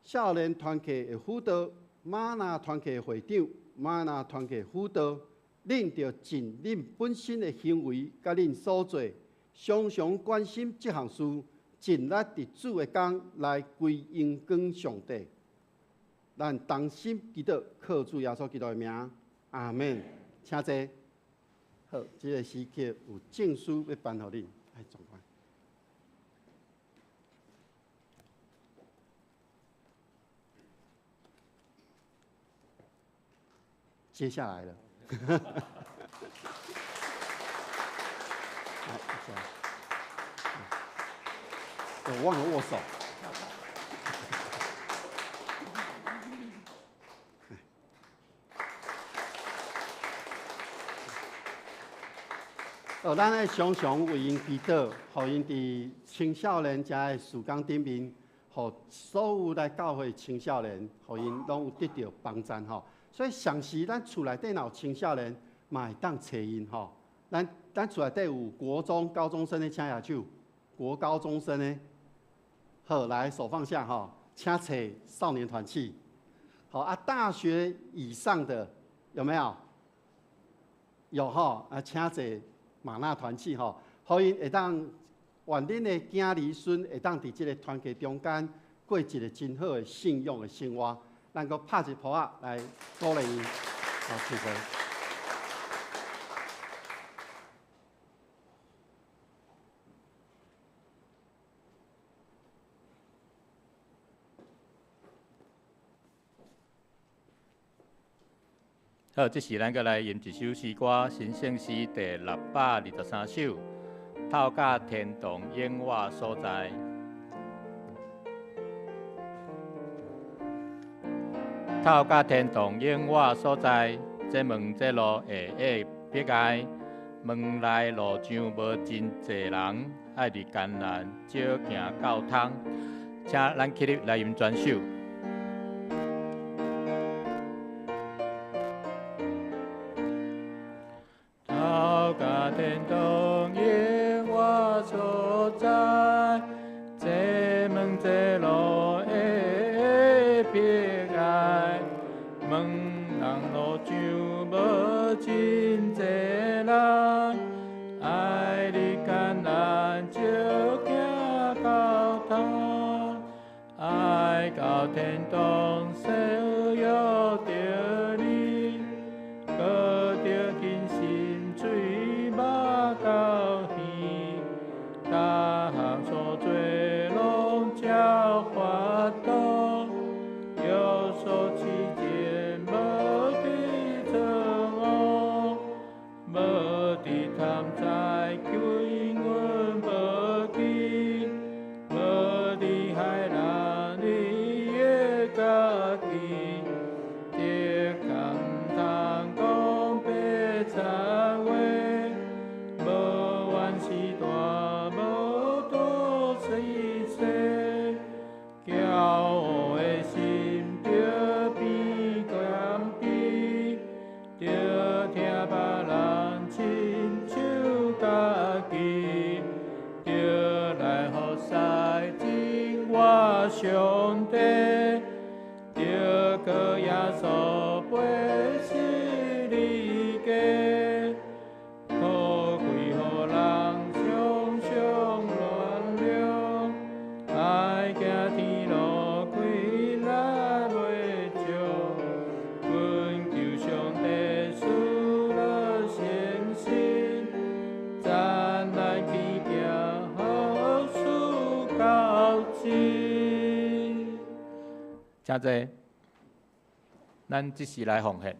少年團契的輔導、嗎哪團契的會長、嗎哪團契輔導。恁著盡恁本身的行為，佮恁所做，常常關心這項事，盡力佇主的工來歸榮光上帝。咱同心祈禱，靠主耶穌基督的名，阿們。請坐。好，這个時刻有證書欲頒予恁，來總管。接下來了。來，我忘了握手。哦，咱愛常常為𪜶祈禱，予𪜶佇青少年遮的事工頂面，予所有來教會青少年，予𪜶攏有得著幫贊吼。所以，常時咱厝內底若有青少年，嘛會當揣𪜶吼。咱厝內底有國中、高中生的，請舉手。國高中生的，好，來手放下吼，請揣少年團契。好啊，大學以上的有沒有？有吼，啊，請坐瑪納團契吼，予𪜶會當願恁的囝兒孫會當佇這个團契中間過一个真好的信仰的生活。咱閣拍一噗仔來鼓勵𪜶，好，謝謝。好，這時咱閣來吟一首詩歌，《神聖詩》第623首，《透甲天堂永活所在》。透甲天堂永活所在，這門這路會會迫礙，門內路上無真濟人，愛佇艱難少行到通。請咱起立來吟全首。透甲天堂永活所在，這門這路會迫礙，門人路上無真濟人，愛佇艱難少行到通，愛到天堂需要著你，閣著謹慎水目到耳，逐項所做攏才法度，有所起見無佇錯誤，無佇貪財求阮無記，無佇害人你的家己，得空通講白賊話，無怨時大，無多細細，驕傲的心著變謙卑，著聽別人親像家己，著來服侍真我上帝，著靠耶穌背十字架，可貴予人常常原諒，愛行天路氣力袂少，懇求上帝賜予信心，讚咱去行好事到這。請坐，咱這時來奉獻。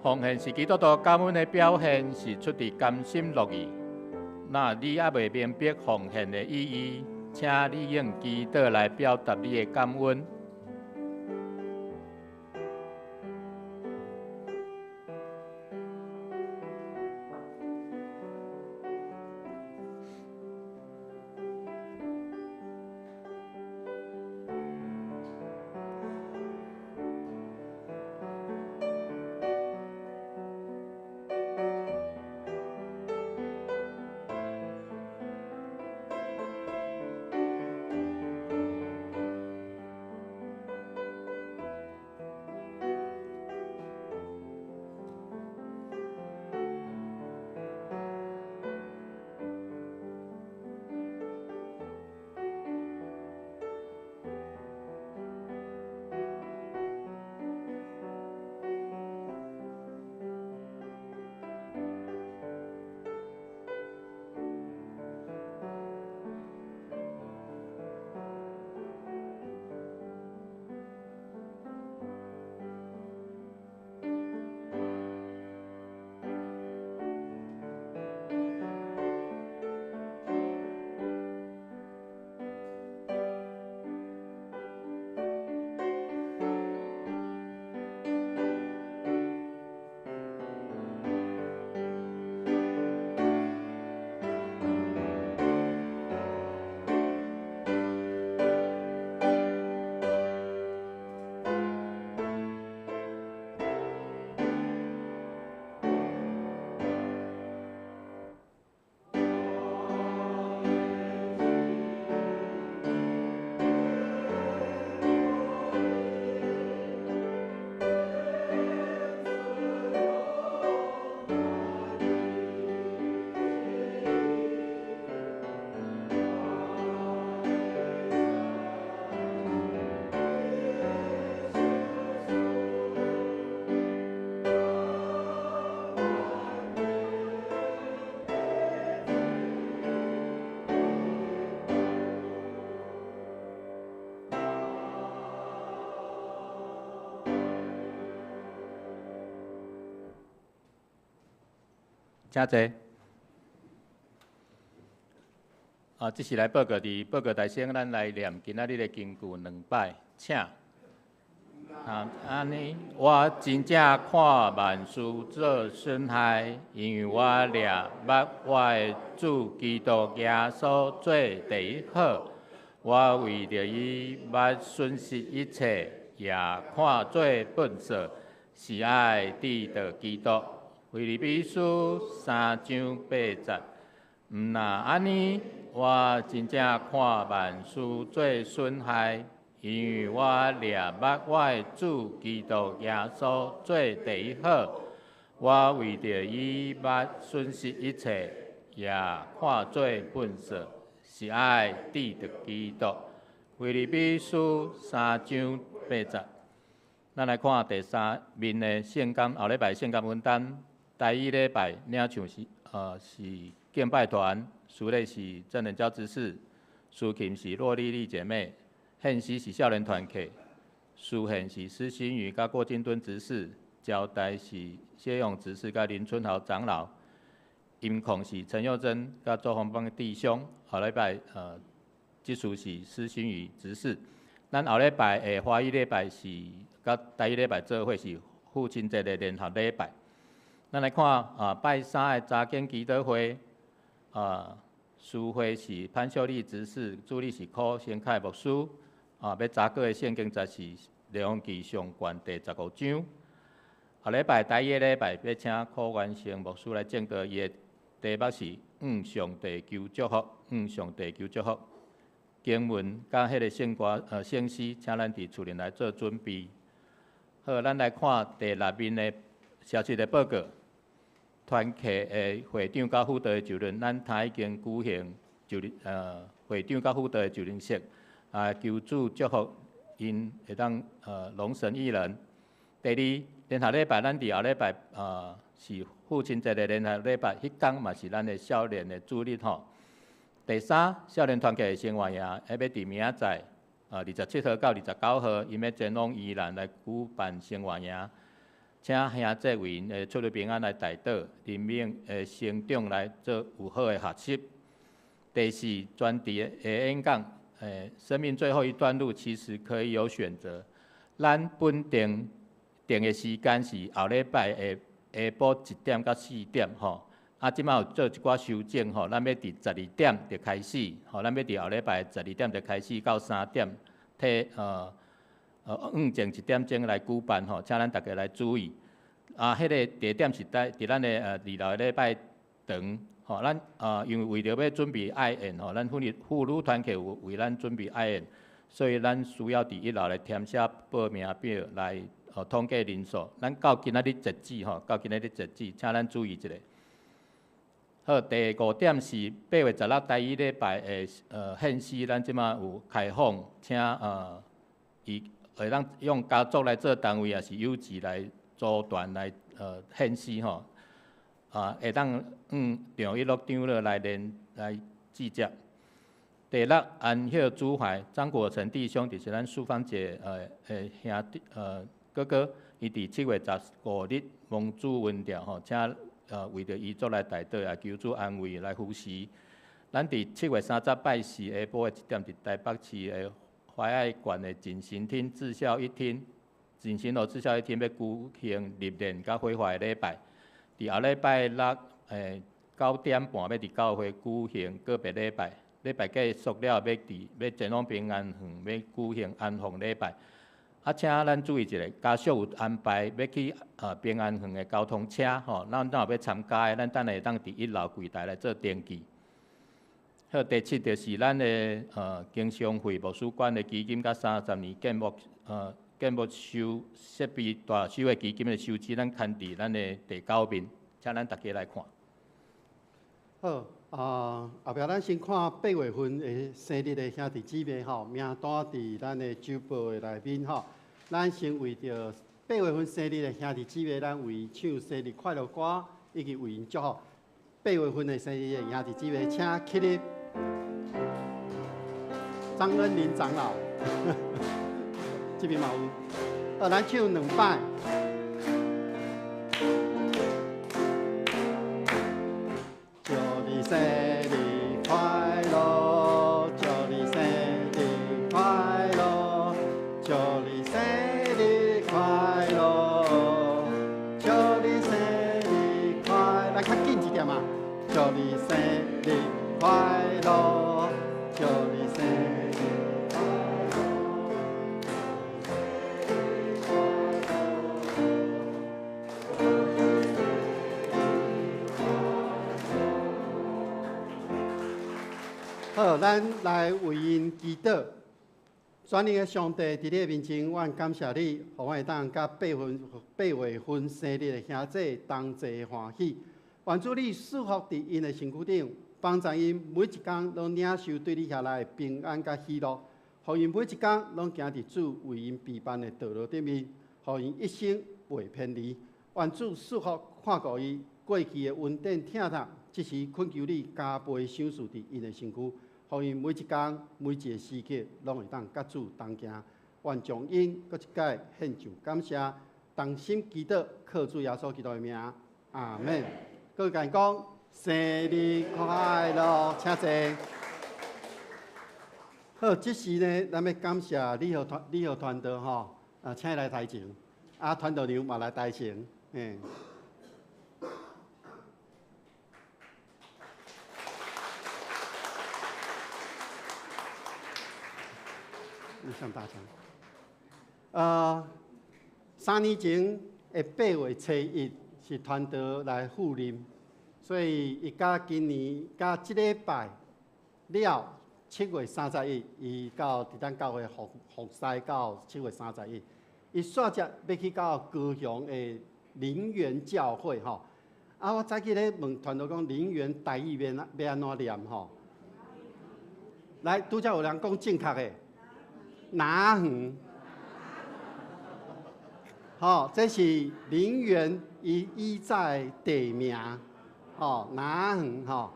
奉獻是基督徒感恩的表現，是出自甘心樂意。若你猶未明白奉獻的意義，請你用祈禱來表達你的感恩。請坐。啊，這是來報告，佇報告大先，咱來念今仔日的經句兩擺，請。啊，按呢，我真正看萬事做損害，因為我掠目我的主基督耶穌做第一好。我為著伊捌損失一切，也看做糞掃，是愛得著基督。腓立比書三章八節。毋若按呢，我真正看萬事做損害，因為我掠目我的主基督耶穌做第一好。我為著伊捌損失一切，也看做糞掃，是愛得著基督。腓立比書三章八節。咱來看第三面的聖工，後禮拜聖工分擔，台語禮拜領唱是敬拜團，司禮是鄭仁嬌執事，司琴是駱麗麗姐妹，獻詩是少年團契，司獻是施新宇佮郭金敦執事，招待是謝勇執事佮林春豪長老，音控是陳佑珍佮周鴻邦弟兄。後禮拜執事是施新宇執事。咱後禮拜的華語禮拜是佮台語禮拜做伙是父親節的聯合禮拜。咱來看啊，拜三的查經祈禱會，啊，司會是潘秀麗執事，助理是柯先凱牧師。啊，欲查考的聖經節是列王紀上卷第十五章。後禮拜台語禮拜欲請柯元成牧師來證道，伊的題目是向上帝求祝福，向上帝求祝福。經文佮彼个聖歌聖詩，請咱佇厝裡來做準備。好，咱來看第六面的消息的報告。團契的會長佮輔導的就任，咱頭已經舉行就任會長佮輔導的就任式，啊，求主祝福𪜶會當榮神益人。第二，聯合禮拜，咱佇後禮拜是父親節的聯合禮拜，彼工嘛是咱的少年的主日吼。第三，少年團契的生活營，欲佇明仔載，27號到29號，𪜶欲前往宜蘭來舉辦生活營，請兄弟為𪜶的出入平安來代禱，靈命的成長來做有好的學習。第四，專題的演講，生命最後一段路其實可以有選擇。咱本定定的時間是後禮拜的下晡1點到4點吼。啊，這擺有做一寡修正吼，咱欲佇十二點就開始，吼，咱欲佇後禮拜十二點就開始到3點，替向前一點鐘來舉辦吼，請咱大家來注意。啊，彼个地點是佇咱的二樓的禮拜堂，吼，咱因為為著欲準備愛宴吼，咱婦女團契有為咱準備愛宴，所以咱需要佇一樓來填寫報名表來統計人數。咱到今仔日截止吼，到今仔日截止，請咱注意一下。好，第五點是8月16台語禮拜的獻詩，咱這擺有開放，請伊會當用家族來做單位，抑是友誼來組團來獻詩吼，啊，會當向一樂長老來聯來集結。第六，安歇主懷張國成弟兄，就是咱淑芳姐兄弟哥哥，伊佇7月15日蒙主恩召吼，請為著遺族來代禱，也求主安慰來扶持。咱佇7月30拜四下晡的1點，佇台北市的懷愛縣的錦行廳至孝一廳，錦行樓至孝一廳欲舉行入殮佮火化的禮拜。佇後禮拜六9點半欲佇教會舉行告別禮拜。禮拜結束了，欲前往平安園，欲舉行安放禮拜。啊，請咱注意一下，家屬有安排欲去平安園的交通車吼，咱若有欲參加的，咱等下會當佇一樓櫃台來做登記。好，第七就是咱的經商會牧師館的基金佮30年建木修設備大修的基金的收支，咱刊佇咱的第九面，請咱大家來看。好，啊，後壁咱先看八月份的生日的兄弟姊妹吼，名單佇咱的周報的內面吼。咱先為著八月份生日的兄弟姊妹，咱為唱生日快樂歌，以及為𪜶祝福。八月份的生日的兄弟姊妹，請起立。張恩林長老，這邊嘛有，咱唱兩擺。生日快乐，祝你生日快乐，祝你生日快乐，祝你生日快，来较紧一点啊！祝你生日快乐，祝你生日快乐。好，咱来为𪜶祈祷。全能的上帝，伫你的面前，阮感谢你，予阮会当佮8月份生日的兄弟同齐欢喜。愿主你赐福伫𪜶的身躯顶，帮助𪜶每一工拢领受对你遐来的平安佮喜乐，予𪜶每一工拢行伫主为𪜶备办的道路顶面，予𪜶一生袂偏离。愿主赐福看顾伊过去的恩典疼痛，这时恳求你加倍赏赐伫𪜶的身躯。予𪜶每一工、每一个时刻，拢会当佮主同行。愿将𪜶阁一摆献上感谢，同心祈祷，靠主耶稣基督的名，阿们。各位讲，生日快乐，请坐。好，这时呢，咱欲感谢李和传道吼，啊，请伊来台前，啊，传道娘嘛来台前，嘿。你上大场。3年前的8月初1是传道来赴任，所以伊佮今年佮这礼拜了7月31，伊到伫咱教会服侍到7月31。伊煞接欲去到高雄的林园教会吼。啊，我早起咧问传道讲林园台语欲按怎念吼？来，拄才有人讲正确的。哪园？吼，这是林园伊以早的地名，吼，哪园吼，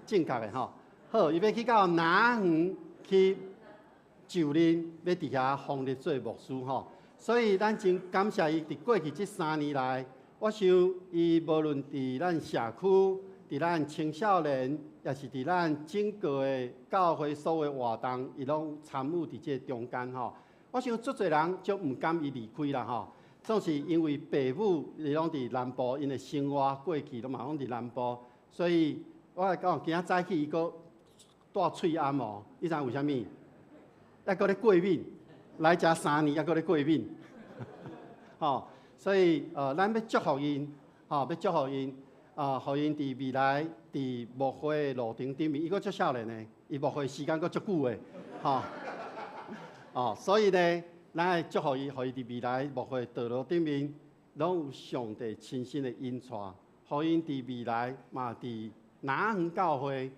正确的吼。好，伊欲去到哪园去就任，欲伫遐封立做牧师吼。所以咱真感谢伊伫过去这3年来，我想伊无论伫咱社区、伫咱青少年，也是伫咱整个的教会所有活动，伊拢参与伫这中间吼。我想足济人足毋甘伊离开啦吼，总是因为爸母伊拢伫南部，𪜶的生活过去拢嘛拢伫南部，所以我来讲，今仔早起伊阁带喙罨哦，你知影为啥物？犹阁咧过敏，来遮3年犹阁咧过敏，吼，所以咱欲祝福𪜶，吼，欲祝福𪜶。啊，予𪜶伫未来伫牧会的路程顶面，伊阁足少年的，伊牧会时间阁足久的，吼。哦，所以呢，咱爱祝福伊，予伊伫未来牧会道路顶面，拢有上帝亲身的引带，予𪜶伫未来嘛伫南园教会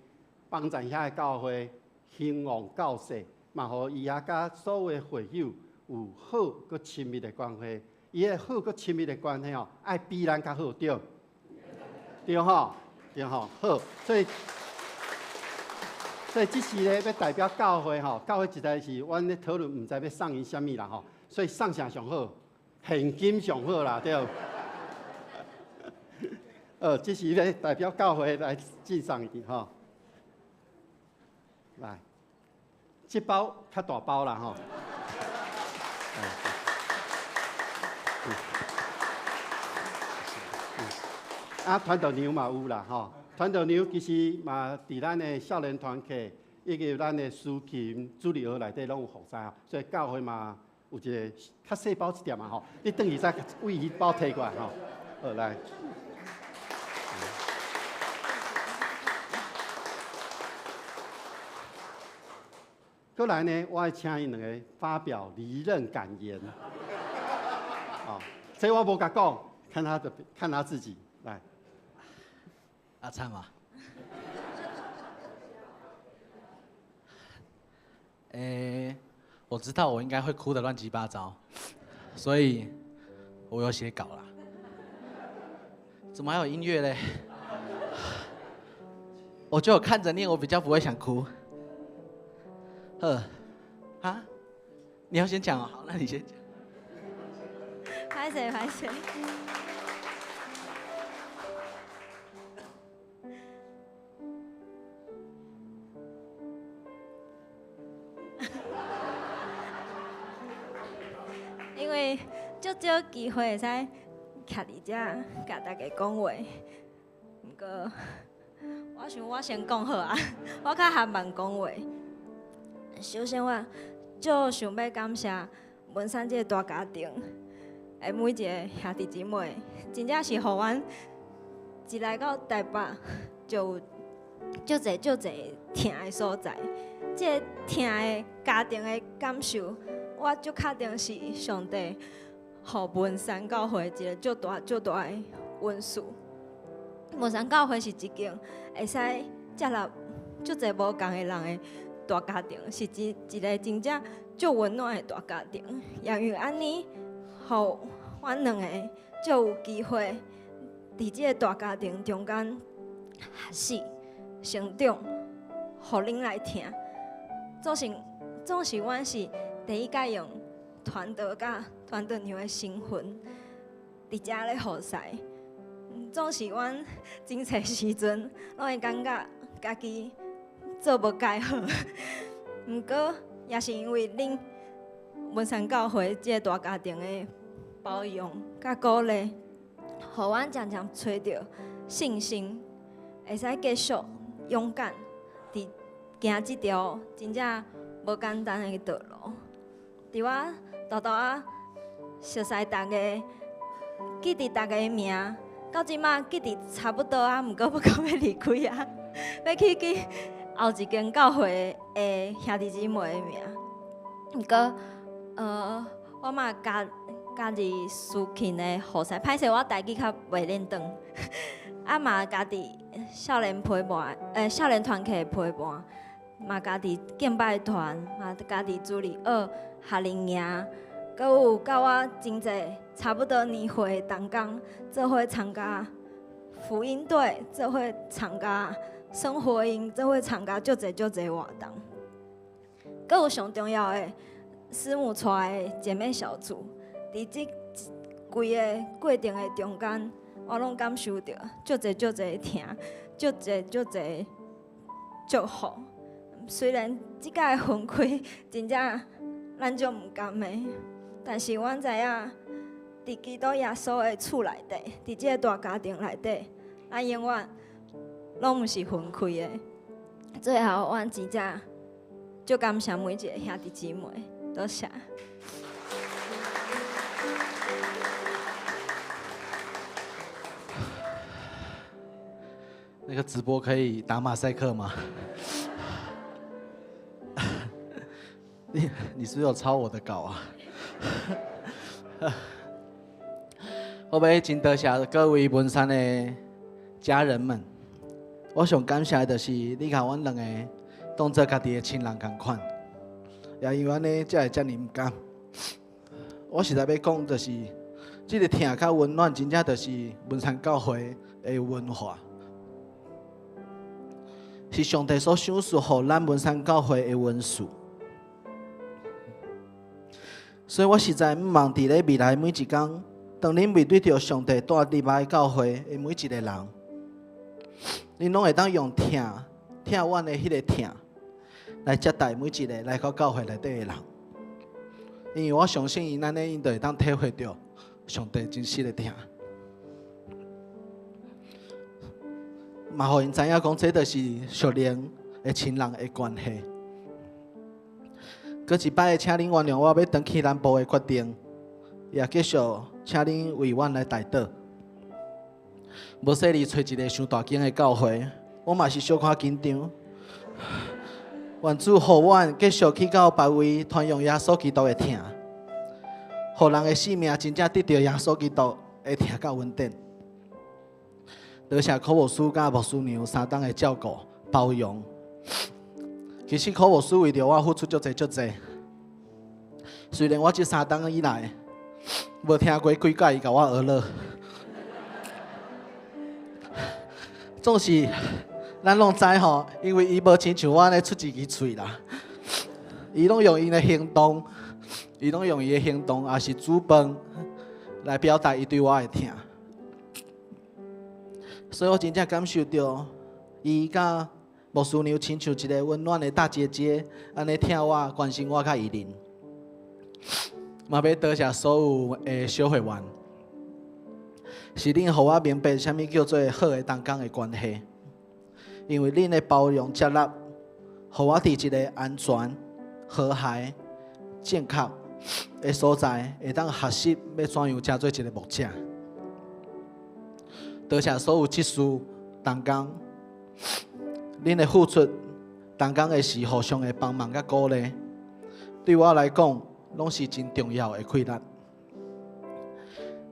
帮助遐个教会兴旺教世，嘛予伊遐佮所有的会友有好阁亲密的关系。伊的好阁亲密的关系哦，爱比咱较好，对。对吼，对吼，好，所以这时咧，欲代表教会吼，教会实在是阮咧讨论，毋知欲送𪜶啥物啦吼，所以送啥上好，现金上好啦，对。这时咧代表教会来赠送伊吼，来，这包较大包啦吼。啊，传道娘嘛有啦吼，传道娘其实嘛伫咱的少年团契以及咱的司琴主日学内底拢有服侍吼，所以教会嘛有一个较细包一点嘛吼，你转去再为彼包提过来吼，好来。阁来呢，我爱请𪜶两个发表离任感言。哦，这我无共讲，看他自己来。阿灿嘛。我知道我应该会哭得乱七八糟，所以我有写稿啦。怎么还有音乐嘞？我觉得我看着念，我比较不会想哭。啊，你要先讲哦，好，那你先讲。拍谢拍谢。足少機會會使徛佇遮共大家講話，毋過我想我先講好啊，我較含慢講話。首先我足想欲感謝文山這個大家庭的每一个兄弟姊妹，真正是予阮一來到台北就有足濟足濟疼的所在。這个疼的家庭的感受，我足確定是上帝予文山教會一个足大足大的恩賜。文山教會是一間會使接納足濟無仝的人的大家庭，是一个真正足溫暖的大家庭。也因為按呢，予阮兩个足有機會佇這个大家庭中間學習、成長，予恁來疼。總是阮是第一擺用傳道佮傳道娘的身份佇遮咧服侍。總是阮真濟時陣攏會感覺家己做無蓋好，毋過也是因為恁文山教會這個大家庭的包容佮鼓勵，予阮漸漸揣著信心，會使繼續勇敢佇行這條真正無簡單的道路。佇我沓沓仔熟似逐家，記得逐家的名，到這馬記得差不多啊，毋過欲閣欲離開啊，欲去記後一間教會的兄弟姊妹的名。毋過，我嘛加入司琴的服侍，歹勢我台語較袂輪轉，啊嘛家己少年陪伴，少年團契的陪伴，嘛家己敬拜團，嘛家己主日學夏令營，閣有佮我真濟差不多年歲的同工做伙參加福音隊，做伙參加生活營，做伙參加足濟足濟活動。閣有上重要的，師母帶的姐妹小組，佇這規个過程的中間，我攏感受著足濟足濟疼，足濟足濟祝福。雖然這擺的分開真正咱足毋甘的，但是阮知影，佇基督耶穌的厝內底，佇這個大家庭內底，咱永遠攏毋是分開的。最後，阮真正足感謝每一个兄弟姊妹，多謝。那個直播可以打馬賽克嗎？你是不是有抄我的稿啊？我欲真多謝各位文山的家人們，我上感謝的就是你共阮兩個當做家己的親人仝款，也因為按呢才會遮爾毋甘。我實在欲講，就是這个疼佮溫暖，真正就是文山教會的文化，是上帝所賞賜予咱文山教會的恩賜。所以我實在毋望佇咧未來每一工，當恁面對著上帝帶入來教會的每一个人，恁攏會當用疼疼阮的彼个疼來接待每一个來到教會內底的人，因為我相信𪜶按呢，𪜶就會當體會著上帝真實的疼，嘛予𪜶知影講，這就是屬靈的親人的關係。閣一擺，請恁原諒我欲轉去南部的決定，也繼續請恁為阮來代禱。無說你揣一个傷大間的教會，我嘛是小可緊張。願主予阮繼續去到別位傳揚耶穌基督的疼，予人的性命真正得著耶穌基督的疼佮恩典。多謝柯牧師佮牧師娘三冬的照顧包容。其實柯牧師為著我付出足濟足濟，雖然我這三冬以來無聽過幾擺伊共我學樂，總是咱攏知吼，因為伊無親像我按呢出一支喙啦，伊攏用伊的行動，伊攏用伊的行動，抑是煮飯來表達伊對我的疼。所以我真正感受著伊佮牧師娘親像一个溫暖的大姐姐，按呢疼我、關心我佮伊恁。嘛欲多謝所有的小會員，是恁予我明白啥物叫做好的同工的關係，因為恁的包容接納，予我佇一个安全、和諧、正確的所在，會當學習欲怎樣成做一个牧者。多謝所有執事同工，恁的付出，同工的時互相的幫忙佮鼓勵，對我來講，攏是真重要的氣力。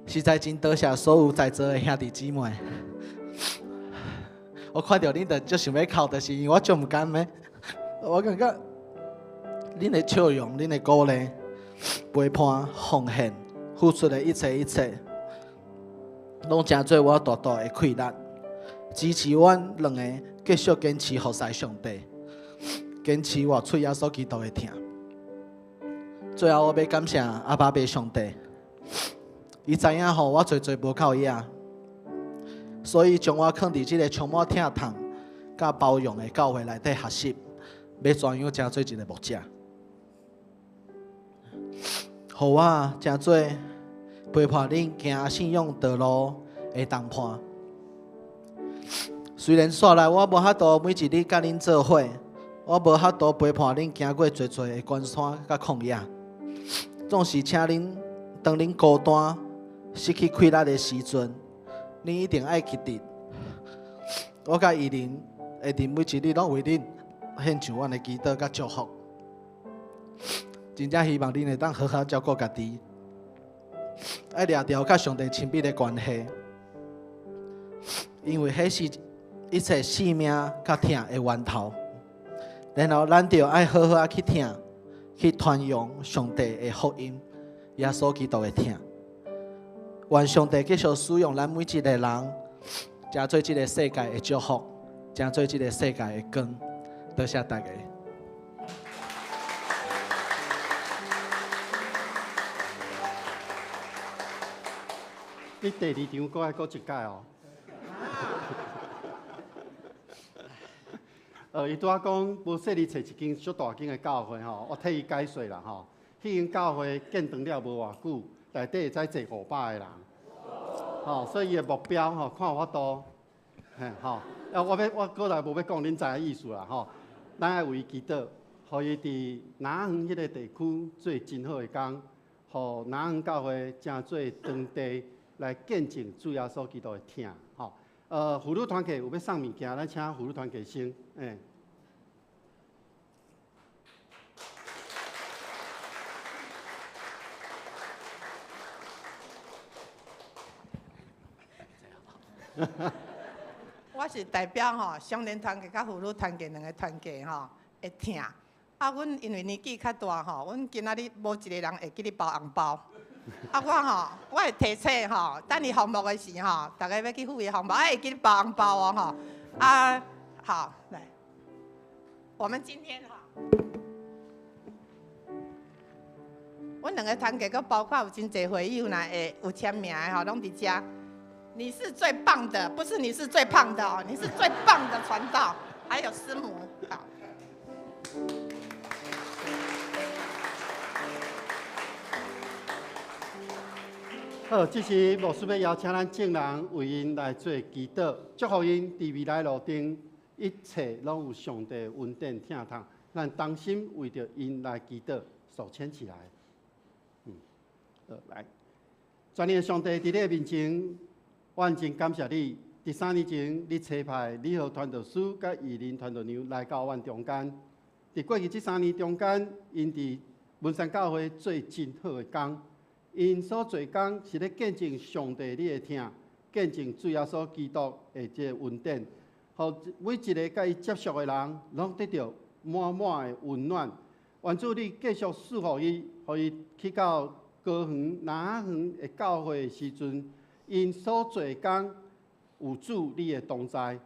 實在真多謝所有在座的兄弟姊妹。我看著恁就足想欲哭，就是因為我足毋甘的。我感覺恁的笑容、恁的鼓勵、陪伴、奉獻、付出的一切一切，攏成做我大大的氣力，支持阮兩个繼續堅持服侍上帝，堅持活出耶穌基督的疼。最後，我欲感謝阿爸父上帝，伊知影吼我濟濟無夠額，所以將我囥佇這个充滿疼痛佮包容的教會內底學習，欲怎樣成做一个牧者，予我成做陪伴恁行信仰道路的同伴。雖然煞來我無法度每一日佮恁做伙，我無法度陪伴恁行過濟濟的關山佮曠野，總是請恁當恁孤單、失去氣力的時陣，恁一定愛記得，我佮伊琳會佇每一日攏為恁獻上阮的祈禱佮祝福。真正希望恁會當好好照顧家己，愛掠著佮上帝親密的關係，因為彼是一切性命佮疼的源頭。然後咱就愛好好仔去聽，去傳揚上帝的福音，耶穌基督的疼。願上帝繼續使用咱每一个人，成做這个世界的祝福，成做這个世界的光。多謝大家。你第二場閣愛閣一屆哦。伊拄仔講無細膩揣一間足大間的教會吼，我替伊解說啦吼。彼間教會建堂了無偌久，內底會使坐500個人，吼，所以伊的目標吼，看有法度，嘿吼。啊，我欲我閣來無欲講，恁知影意思啦吼。咱愛為伊祈禱，予伊佇南園彼个地區做真好的工，予南園教會成做當地來見證主耶穌基督的疼吼。婦女團契有欲送物件，咱請婦女團契先，欸。我是代表吼少年團契佮婦女團契兩个團契吼會疼。啊，阮因為年紀較大吼，阮今仔日無一个人會記咧包紅包。啊，我吼，我會提醒吼，等伊項目的時吼，逐家欲去付伊項目，啊會記咧包紅包哦吼。啊，好，來，我們今天吼，阮兩个團契閣包括有真濟會友啦，會有簽名的吼，攏佇遮。你是最棒的，不是你是最胖的哦，你是最棒的傳道，還有師母。好，好，這時牧師欲邀請咱眾人為𪜶來做祈禱，祝福𪜶佇未來路程一切攏有上帝恩典疼痛，咱同心為著𪜶來祈禱，手牽起來。好，來，全能的上帝佇你的面前。我真感謝你，佇3年前你差派李和傳道師佮義林傳道娘來到阮中間。佇過去這3年中間，𪜶佇文山教會做真好的工，𪜶所做工是咧見證上帝你的疼，見證主耶穌基督的這个恩典，予每一个佮伊接觸的人，攏得著滿滿的溫暖。願主你繼續賜福伊，予伊去到高遠、南遠的教會的時陣。𪜶所做工有主你的同在，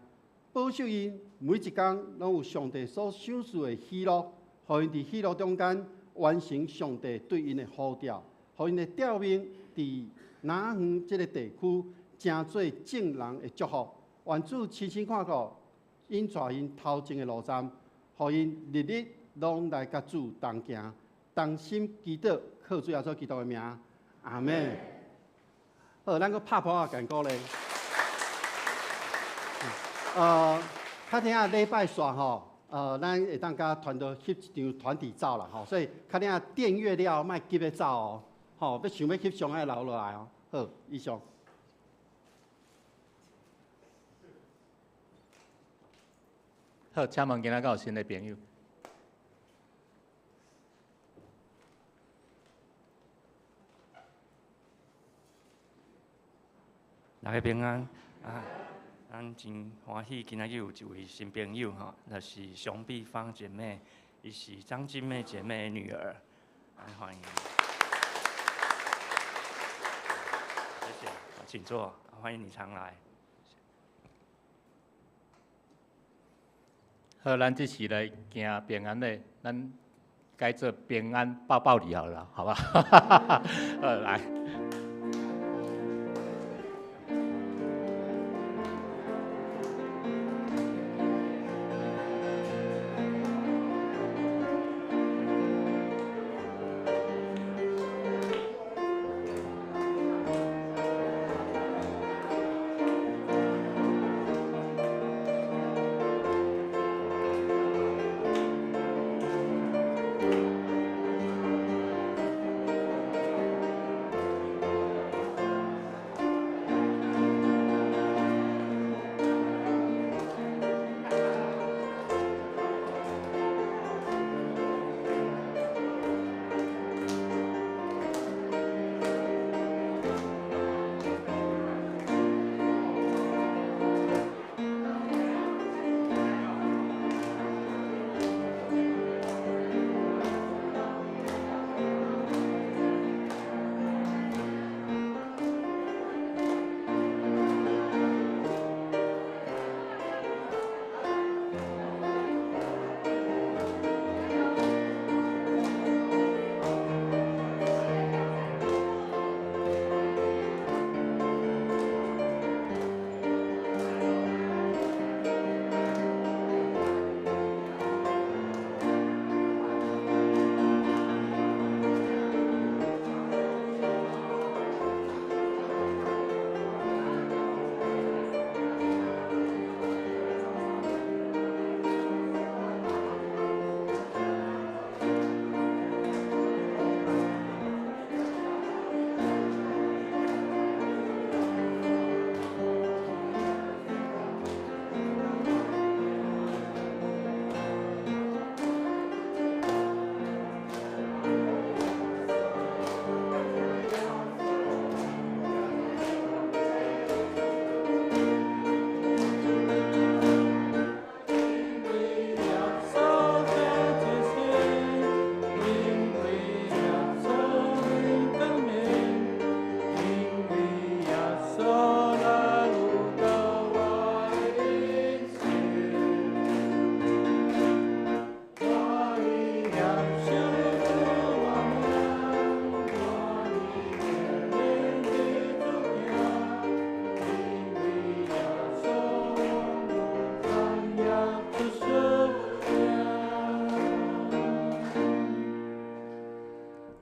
保守𪜶每一工攏有上帝所賞賜的喜樂，予𪜶佇喜樂中間完成上帝對𪜶的呼召，予𪜶的召命佇南園這个地區成做眾人的祝福。願主親身看顧，𪜶帶𪜶頭前的路站，予𪜶日日攏來佮主同行，同心祈禱，靠主耶穌基督的名，阿們。好，咱閣拍噗仔共鼓勵。較聽仔禮拜煞吼，咱會當佮團隊翕一張團體照啦吼，所以較聽仔訂閱了後，莫急欲走哦，吼，欲想欲翕相愛留落來哦。好，以上。好，請問今仔敢有新的朋友？大家平安啊！咱真歡喜今仔日有一位新朋友吼，就是熊碧芳姐妹，伊是張金妹姐妹的女兒，來歡迎。謝謝，請坐，歡迎你常來。好，咱這時來行平安禮，咱改做平安抱抱你好了，好吧？好，來。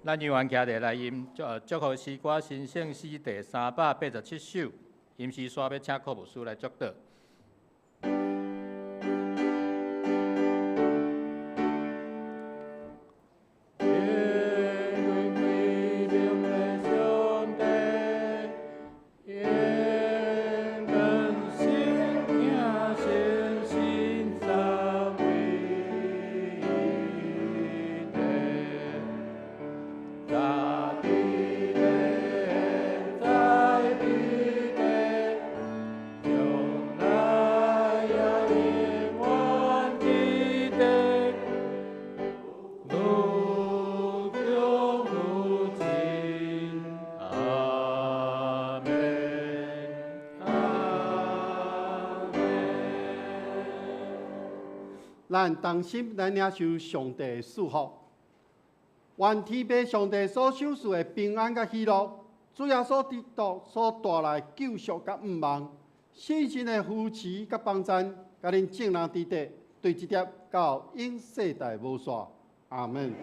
咱犹原徛佇來吟祝福詩歌神聖詩第387首，吟詩煞欲請柯牧師來祝禱。咱同心來領受上帝的祝福，願天父上帝所賞賜的平安佮喜樂，主耶穌基督所帶來救贖佮盼望，聖神的扶持佮幫贊，佮恁眾人佇底，對這粒到永世代無煞。阿們。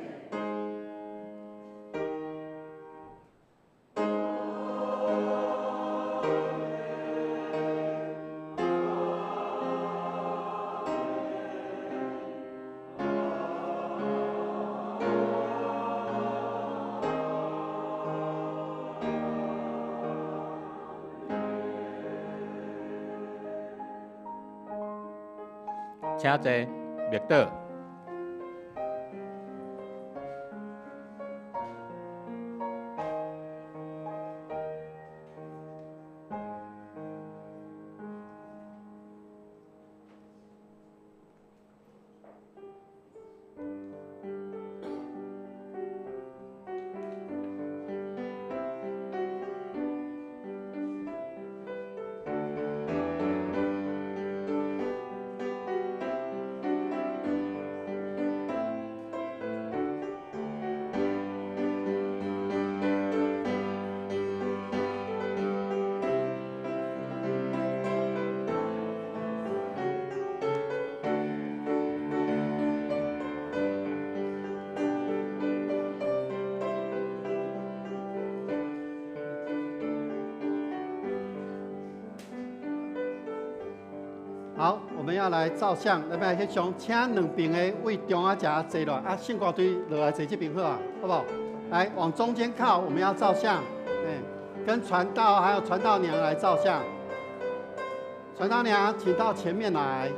請坐，默禱。好，我們要來照相，來來翕相，請兩邊的位中仔遮坐落，啊，聖歌隊落來坐這邊好啊，好不好？來，往中間靠，我們要照相，哎，跟傳道還有傳道娘來照相。傳道娘，請到前面來。